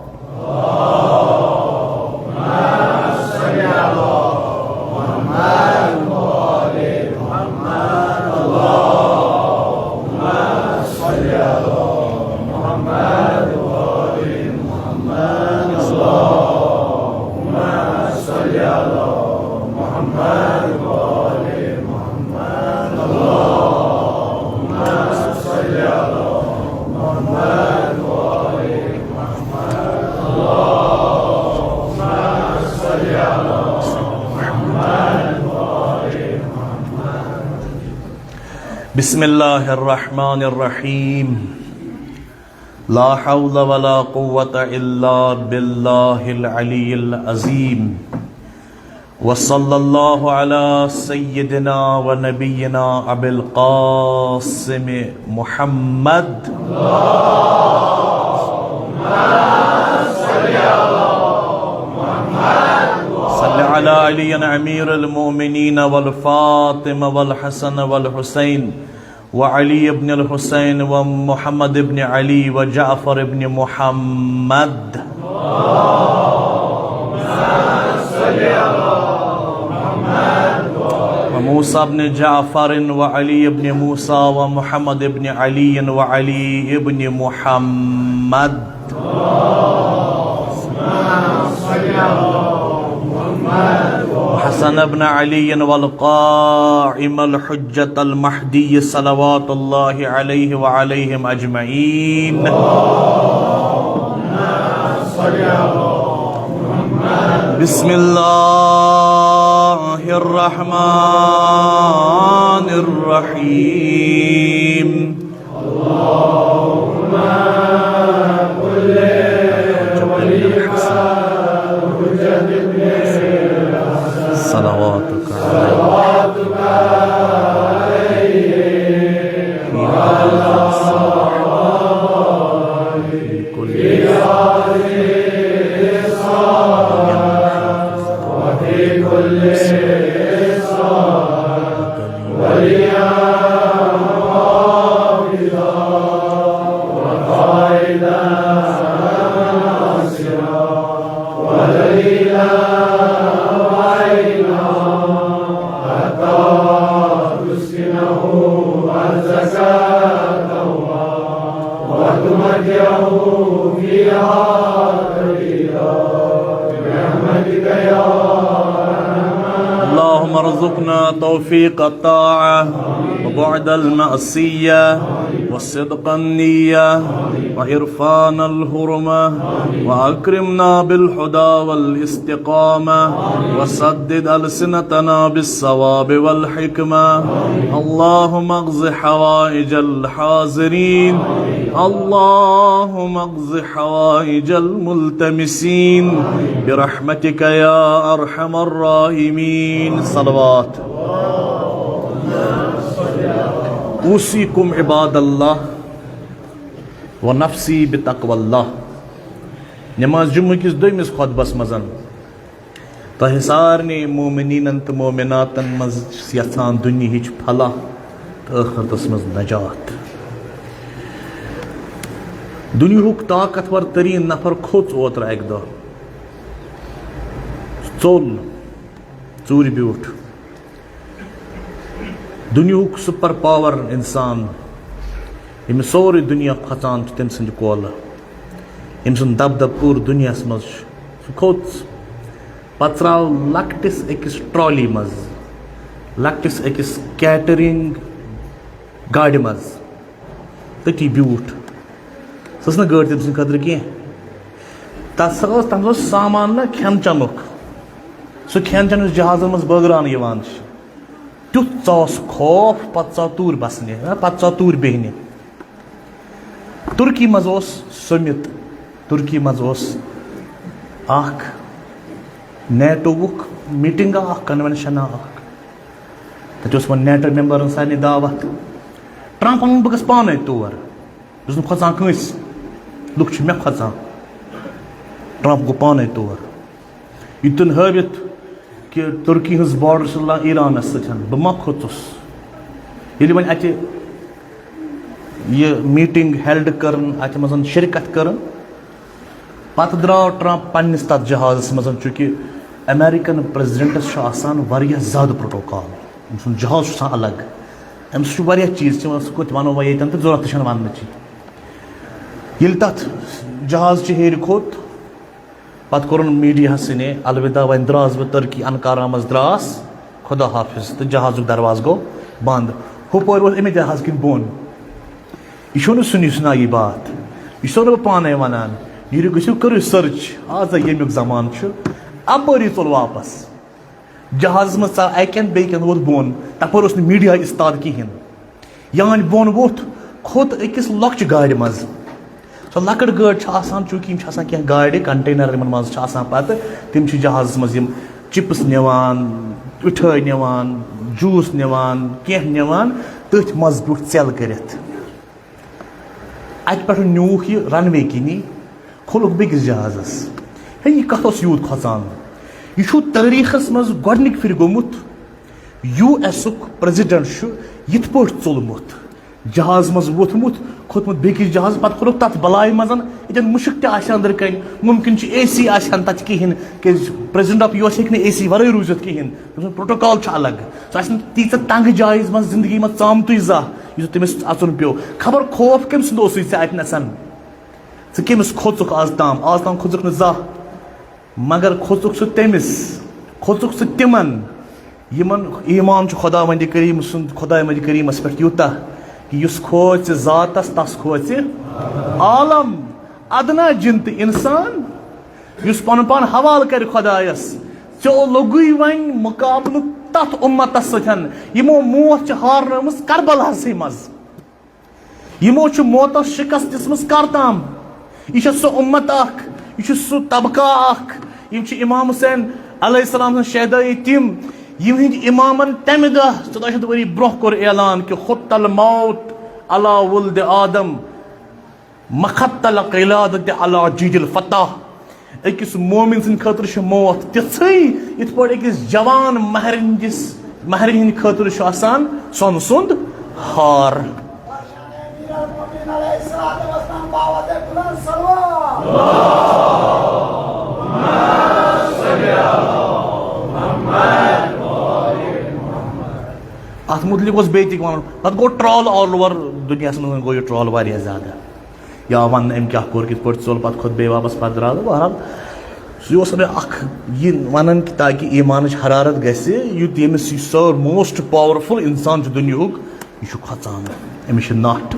بسم الله الرحمن الرحيم. لا حول ولا قوة إلا بالله العلي العظيم. وصلى الله على سيدنا ونبينا أبي القاسم محمد. صل على علي أمير المؤمنين والفاطمة والحسن والحسين وعلي بن الحسين ومحمد بن علي وجعفر بن محمد. وموسى بن جعفر وعلي بن موسى ومحمد بن علي وعلي بن محمد. وحسن بن علي والقائم الحجة المهدي صلوات الله عليه وعليهم أجمعين. بسم الله الرحمن الرحيم. صلواتك عليه. في كل اللهم ارزقنا توفيق الطاعة وبعد المعصية وصدق النية وعرفان الحرمة وأكرمنا بالهدى والاستقامة وسدد ألسنتنا بالصواب والحكمة. اللهم اقض حوائج الحاضرين اللهم اقض حوائج الملتمسين برحمتك يا أرحم الراحمين. صلوات. أوصيكم عباد الله ونفسي بتقوى الله. نماز جمعہ کِس دوٚیمِس خطبس منٛز تۄہہِ سارنٕے مومنیٖنن تہٕ مومناتن منٛز چھُس یژھان دُنیہٕچ فلاح تہٕ ٲخرتس منٛز نجات۔ دُنیہُک طاقتور تریٖن نفر کھوٚژ اوترٕ اکہِ دۄہ۔ ژوٚل، ژوٗرِ بیوٗٹھ۔ دُنیہُک سپر پاور انسان، ییٚمِس سورُے دُنیا کھۄژان چھُ، تٔمۍ سٕنٛدِ کولہٕ، ییٚمۍ سُنٛد دبدب پوٗرٕ دُنیاہس منٛز چھُ، سُہ کھوٚژ۔ پتہٕ ژاو لۄکٹِس أکِس ٹرالی منٛز، لۄکٹِس أکِس کیٹرنگ گاڑِ منٛز، تٔتی بیوٗٹھ۔ سۄ ٲس نہٕ گٲڑۍ تٔمۍ سٕنٛدِ خٲطرٕ کینٛہہ۔ تَتھ سا ٲس، تَتھ منٛز اوس سامان نہ کھٮ۪ن چٮ۪نُک، سُہ کھٮ۪ن چٮ۪ن یُس جہازَن منٛز بٲگراونہٕ یِوان چھُ، تیُتھ ژاوُس خوف، پَتہٕ ژاو توٗرۍ بَسنہِ، نہ، پَتہٕ ژاو توٗرۍ بیٚہنہِ۔ تُرکی منٛز اوس سٔمِت، تُرکی منٛز اوس اَکھ نیٹووُک میٖٹِنٛگا، اَکھ کنوینشنا اَکھ۔ تَتہِ اوس وۄنۍ نیٹو ممبرن سارنٕے دعوت۔ ٹرمپ ووٚن، "بہٕ گژھٕ پانے تور۔" بہٕ چھُس نہٕ کھۄژان کٲنٛسہِ، لُکھ چھِ مےٚ کھۄژان۔ ٹرمپ گوٚو پانے تور، یہِ دیُتُن ہٲوِتھ کہِ ترکی ہٕنٛز بارڈر چھِ رلان ایرانس سۭتۍ، بہٕ ما کھوٚژُس؟ ییٚلہِ وۄنۍ اَتہِ یہِ میٖٹِنٛگ ہیلڈ کٔرٕن، اَتھ منٛز شرکت کٔرٕن، پتہٕ درٛاو ٹرمپ پننِس تتھ جہازس منٛز، چونکہ امریکن پریزیڈنٹس چھُ آسان واریاہ زیادٕ پروٹوکال، أمۍ سُنٛد جہاز چھُ آسان الگ، أمِس چھُ واریاہ چیٖز تِم، سُہ کوٚت ونو وۄنۍ ییٚتٮ۪ن تہٕ ضروٗرت تہِ چھَنہٕ وننٕچی۔ ییٚلہِ تتھ جہازچہِ ہیرِ کھوٚت، پتہٕ کوٚرُن میٖڈیاہس سۭتۍ الوداع، وۄنۍ درٛاس بہٕ ترکی، انقارہ منٛز درٛاس، خدا حافظ، تہٕ جہازُک دروازٕ گوٚو بنٛد۔ ہُپٲرۍ ووت اَمہِ جہازٕ کِنۍ بۄن۔ یہِ چھُنہٕ سُنی سُنایی بات، یہِ چھُسو نہٕ بہٕ پانے ونان۔ نیٖرِو، گٔژھِو، کٔرِو سٔرٕچ، آز ییٚمیُک زمانہٕ چھُ، اپٲری ژوٚل واپس۔ جہازس منٛز ژاو اکہِ کِنۍ، بیٚیہِ کِنۍ ووت بۄن، تپٲرۍ اوس نہٕ میٖڈیا استاد کِہیٖنۍ۔ یانۍ بۄن ووٚتھ، کھوٚت أکِس لۄکچہِ گاڑِ منٛز۔ سۄ لۄکٕٹ گٲڑۍ چھِ آسان، چوٗنٛکہِ یِم چھِ آسان کینٛہہ گاڑِ، کنٹینر یِمن منٛز چھِ آسان، پتہٕ تِم چھِ جہازس منٛز یِم چپس نِوان، مِٹھٲے نِوان، جوٗس نِوان، کینٛہہ نِوان، تٔتھۍ منٛز بیوٗٹھ ژٮ۪ل کٔرِتھ۔ اَتہِ پٮ۪ٹھ نیوٗکھ یہِ رن وے کِنی، کھوٚلُکھ بیٚکِس جہازس۔ ہے، یہِ کتھ اوس یوٗت کھۄژان؟ یہِ چھُ تٲریٖخس منٛز گۄڈٕنِکۍ پھِرِ گوٚمُت، یوٗ ایسُک پریزیڈنٹ چھُ یِتھ پٲٹھۍ ژوٚلمُت۔ جہاز منٛز ووٚتھمُت، کھوٚتمُت بیٚکِس جہاز، پتہٕ کھوٚتُکھ تتھ بلایہِ منٛز، ییٚتٮ۪ن مُشُک تہِ آسہِ ہن أنٛدرٕ کنہِ، مُمکِن چھُ اے سی آسہِ ہن تتہِ کِہیٖنۍ، کیازِ پریزیڈنٹ آف یوٗ ایس ہیٚکہِ نہٕ اے سی ورٲے روٗزِتھ کِہیٖنۍ، تٔمۍ سُنٛد پروٹوکال چھُ الگ۔ سُہ آسہِ نہٕ تیٖژاہ تنٛگہٕ جایہِ منٛز زندگی منٛز ژامتُے زانٛہہ، یُتھ تٔمِس اژُن پیوٚو۔ خبر خوف کٔمۍ سُنٛد اوسُے ژےٚ اتہِ نسن؟ ژٕ کٔمِس کھوٚژُکھ آز تام؟ آز تام کھوٚژُکھ نہٕ زانٛہہ۔ مگر کھوژُکھ ژٕ تٔمِس، کھوژُکھ ژٕ تِمن، یِمن ایمان چھُ خداوندِ کریم سُنٛد، خداوندِ کریمس پٮ۪ٹھ یوٗتاہ کہِ یُس کھوژِ ذاتس، تس کھوژِ عالم، ادنا جِن تہٕ انسان، یُس پنُن پان حوالہٕ کرِ خدایس۔ ژےٚ لوٚگُے وۄنۍ مقابلہٕ تتھ اُمتس سۭتۍ، یِمو موت چھِ ہارنٲومٕژ کربلاہسٕے منٛز۔ یِمو چھُ موتس شکست دِژمٕژ کر تام۔ یہِ چھُ سُہ اُمت اکھ، یہِ چھُ سُہ طبقہ اکھ، یِم چھِ امام حسین علیہ السلام سٕنٛدۍ شیدٲے تِم، یِہنٛدۍ امامن تمہِ دۄہ ژۄداہ شیٚتھ ؤری برونٛہہ کوٚر اعلان کہِ خط الموت علی ولد آدم، مخت القلادت علی جید الفتح۔ أکِس مومِن سٕنٛدِ خٲطرٕ چھِ موت تِژھٕے، یِتھ پٲٹھۍ أکِس جوان مہرِنۍ ہِنٛدِس، مہرِنۍ ہِنٛدِ خٲطرٕ چھُ آسان سۄنہٕ سُنٛد ہار۔ اَتھ مُتعلِق اوس بیٚیہِ تہِ وَنُن، پَتہٕ گوٚو troll all over دُنیاہَس منٛز گوٚو یہِ troll واریاہ زیادٕ۔ یا وَننہٕ أمۍ کیٛاہ کوٚر، کِتھ پٲٹھۍ ژوٚل، پَتہٕ کھوٚت بیٚیہِ واپَس، پَتہٕ درٛاو۔ بہرحال، سُہ اوس مےٚ اَکھ یہِ وَنان کہِ تاکہِ ایٖمانٕچ حرارت گژھِ، یُتھ ییٚمِس یہِ سٲر most powerful اِنسان چھُ دُنیاہُک، یہِ چھُ کھۄژان، أمِس چھِ نَٹھ۔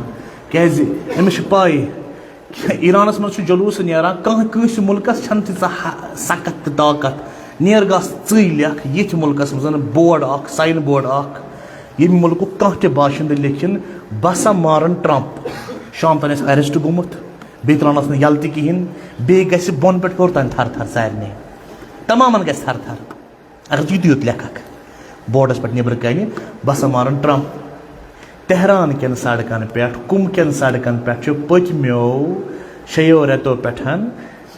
کیٛازِ؟ أمِس چھِ پَے، ایرانس منٛز چھُ جلوٗس نیران، کانٛہہ کٲنٛسہِ مُلکس چھَنہٕ تیٖژاہ ہ-، سخت تہٕ طاقت۔ نیر گژھ ژٕے لیکھ ییٚتھۍ مُلکس منٛز board اکھ، sign board اکھ، ییٚمہِ مُلکُک کانٛہہ تہِ باشندٕ لیکھِن، "بہٕ ہسا مارن ٹرمپ"۔ شام تام آسہِ اریسٹ گوٚمُت، بیٚیہِ ترٛاونَس نہٕ یَلہٕ تہِ کِہیٖنۍ، بیٚیہِ گژھِ بۄن پٮ۪ٹھ ہیوٚر تام تھر تھر سارنٕے، تَمامَن گژھِ تھر تھر۔ اگر ژٕ یُتُے یوت لیکھکھ بورڈَس پٮ۪ٹھ نیٚبرٕ کَنہِ، بہٕ ہسا مارَن ٹرٛمپ۔ تہران کٮ۪ن سڑکَن پٮ۪ٹھ، کُم کٮ۪ن سڑکَن پٮ۪ٹھ چھُ پٔتمیو شیٚیو رٮ۪تو پٮ۪ٹھ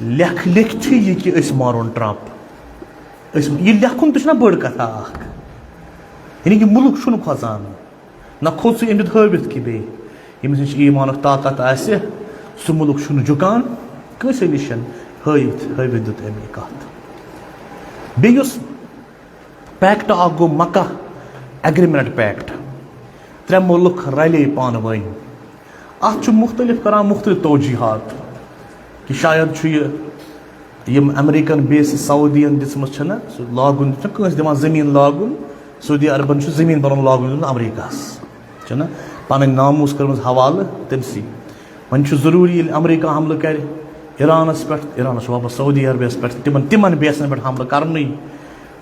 لیکھ لیکھتھٕے یہِ کہِ أسۍ مارون ٹرٛمپ؟ أسۍ، یہِ لیکھُن تہِ چھُنہ بٔڑ کَتھا اَکھ؟ یعنی کہِ مُلُک چھُنہٕ کھۄژان۔ نہ کھوٚت سُہ أمۍ دیُت ہٲوِتھ کہِ بیٚیہِ ییٚمِس نِش ایٖمانُک طاقت آسہِ، سُہ مُلُک چھُنہٕ جُکان کٲنٛسے نِش۔ ہٲوِتھ، ہٲوِتھ دیُت أمۍ یہِ کَتھ۔ بیٚیہِ یُس پیکٹ اَکھ گوٚو مکہ ایگریمنٹ پیکٹ، ترٛےٚ مُلُک رَلے پانہٕ ؤنۍ۔ اَتھ چھُ مُختٔلِف کران مُختٔلِف توجیٖہات کہِ شاید چھُ یہِ یِم امریکن بیسز سعودین دِژمٕژ چھَنہ، سُہ لاگُن چھُنہ کٲنٛسہِ دِوان زٔمیٖن لاگُن، سعودی عربن چھُ زٔمیٖن بنان لاگُن دیُن امریکہس، چھُنہ پنٕنۍ ناموس کٔرمٕژ حوالہٕ تٔمسٕے۔ وۄنۍ چھُ ضروٗری ییٚلہِ امریکہ حملہٕ کرِ ایرانس پٮ۪ٹھ، ایرانس چھُ واپس سعودی عربیس پٮ۪ٹھ، تِمن تِمن بیسن پٮ۪ٹھ حملہٕ کرنُے۔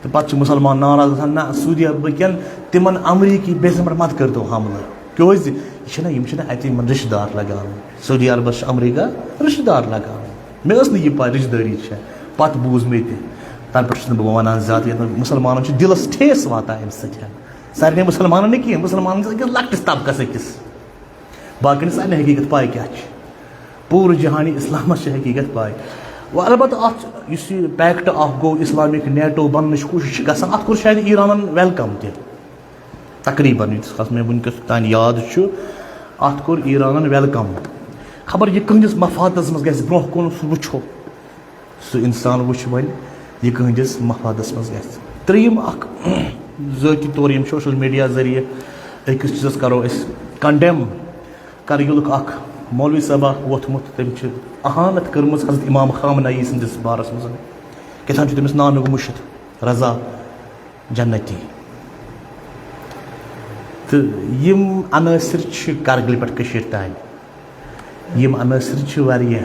تہٕ پتہٕ چھِ مُسلمان ناراض گژھان، نہ، سعودی عربہٕ کٮ۪ن تِمن امریکی بیسن پٮ۪ٹھ مت کٔرۍتو حملہٕ، کیازِ یہِ چھِنہ، یِم چھِنہ اتہِ یِمن رشتہٕ دار لگان۔ سعودی عربس چھِ امریکہ رشتہٕ دار لگان۔ مےٚ ٲس نہٕ یہِ پاے رشتہٕ دٲری چھےٚ۔ پتہٕ بوٗز مےٚ تہِ۔ تَنہٕ پٮ۪ٹھ چھُس نہٕ بہٕ وَنان زیادٕ، یَتھ منٛز مُسلمانَن چھُ دِلَس ٹھیس واتان اَمہِ سۭتۍ۔ سارنٕے مُسلمانَن نہٕ کینٛہہ، مُسلمانَن چھِ أکِس لۄکٹِس طبقَس أکِس۔ باقٕے نہٕ سارنٕے حقیٖقت پاے کیٛاہ چھِ۔ پوٗرٕ جہانی اِسلامَس چھِ حقیٖقت پاے۔ وۄنۍ البتہ اَتھ یُس یہِ پیکٹ اَکھ گوٚو، اِسلامِک نیٹو بَننٕچ کوٗشِش چھِ گژھان، اَتھ کوٚر شاید ایرانَن ویلکم تہِ۔ تقریباً ییٖتِس کالَس مےٚ وٕنکیٚس تام یاد چھُ، اَتھ کوٚر ایرانَن ویلکم۔ خبر یہِ کٕہٕنٛدِس مفادَس منٛز گژھِ برونٛہہ کُن، سُہ وٕچھو۔ سُہ اِنسان وٕچھِ وۄنۍ یہِ کٕہٕنٛدِس مفادَس منٛز گژھِ۔ ترٛیٚیِم اَکھ ذٲتی طور ییٚمہِ سوشل میڈیا ذٔریعہٕ أکِس چیٖزَس کَرو أسۍ کنڈیم، کرگِلُک اَکھ مولوی صٲبا ووٚتھمُت، تٔمۍ چھِ اہانت کٔرمٕژ حضرت امام خامنہ ای سٕنٛدِس بارَس منٛز۔ کیٛاہ تام چھُ تٔمِس ناونُک مُشِد رضا جنتی۔ تہٕ یِم عناصر چھِ کرگِل پٮ۪ٹھ کٔشیٖرِ تام۔ یِم عناصر چھِ واریاہ،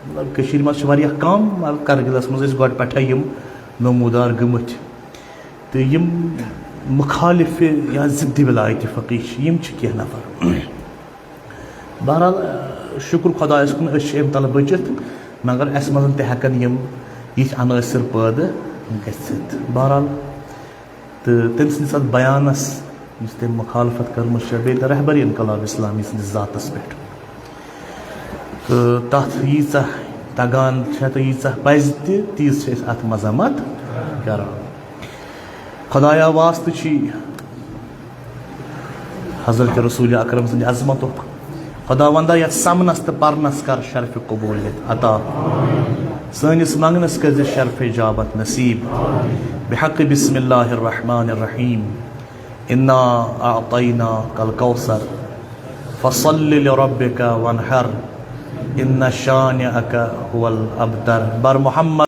مطلب، کٔشیٖرِ منٛز چھِ واریاہ کم، مگر کرگِلَس منٛز ٲسۍ گۄڈٕ پٮ۪ٹھَے یِم نموٗدار گٔمٕتۍ۔ تہٕ یِم مُخالِفِ یا ضِدِ وِلایتِ فقیہ چھِ، یِم چھِ کینٛہہ نفر۔ بہرحال، شُکُر خۄدایَس کُن، أسۍ چھِ اَمہِ تَلہٕ بٔچِتھ، مگر اَسہِ منٛز تہِ ہٮ۪کَن یِم یِتھۍ عنٲصر پٲدٕ گٔژھِتھ۔ بہرحال، تہٕ تٔمۍ سٕنٛدِس اَتھ بیانَس، یُس تٔمۍ مُخالفت کٔرمٕژ چھےٚ، بیٚیہِ تہِ رہبر انقلاب اسلامی سٕنٛدِس ذاتَس پٮ۪ٹھ۔ تہٕ تَتھ ییٖژاہ تَگان چھےٚ تہٕ ییٖژاہ پَزِ تہِ، تیٖژ چھِ أسۍ اَتھ مذمت کران۔ خۄدایا واسطہٕ چھی حضرت رسول اکرم سٕنٛدِ عظمتُک۔ خۄداوندا، یَتھ سَمنَس تہٕ پَرنَس کر شرفِ قبولیت عطا۔ سٲنِس منٛگنَس کٔرزِ شرفِ اجابت نصیب۔ بحق بسم اللہ الرحمن الرحیم۔ انا اعطیناک الکوثر۔ فصل لربک وانحر۔ ان شانئک هو الابتر۔ بر محمد۔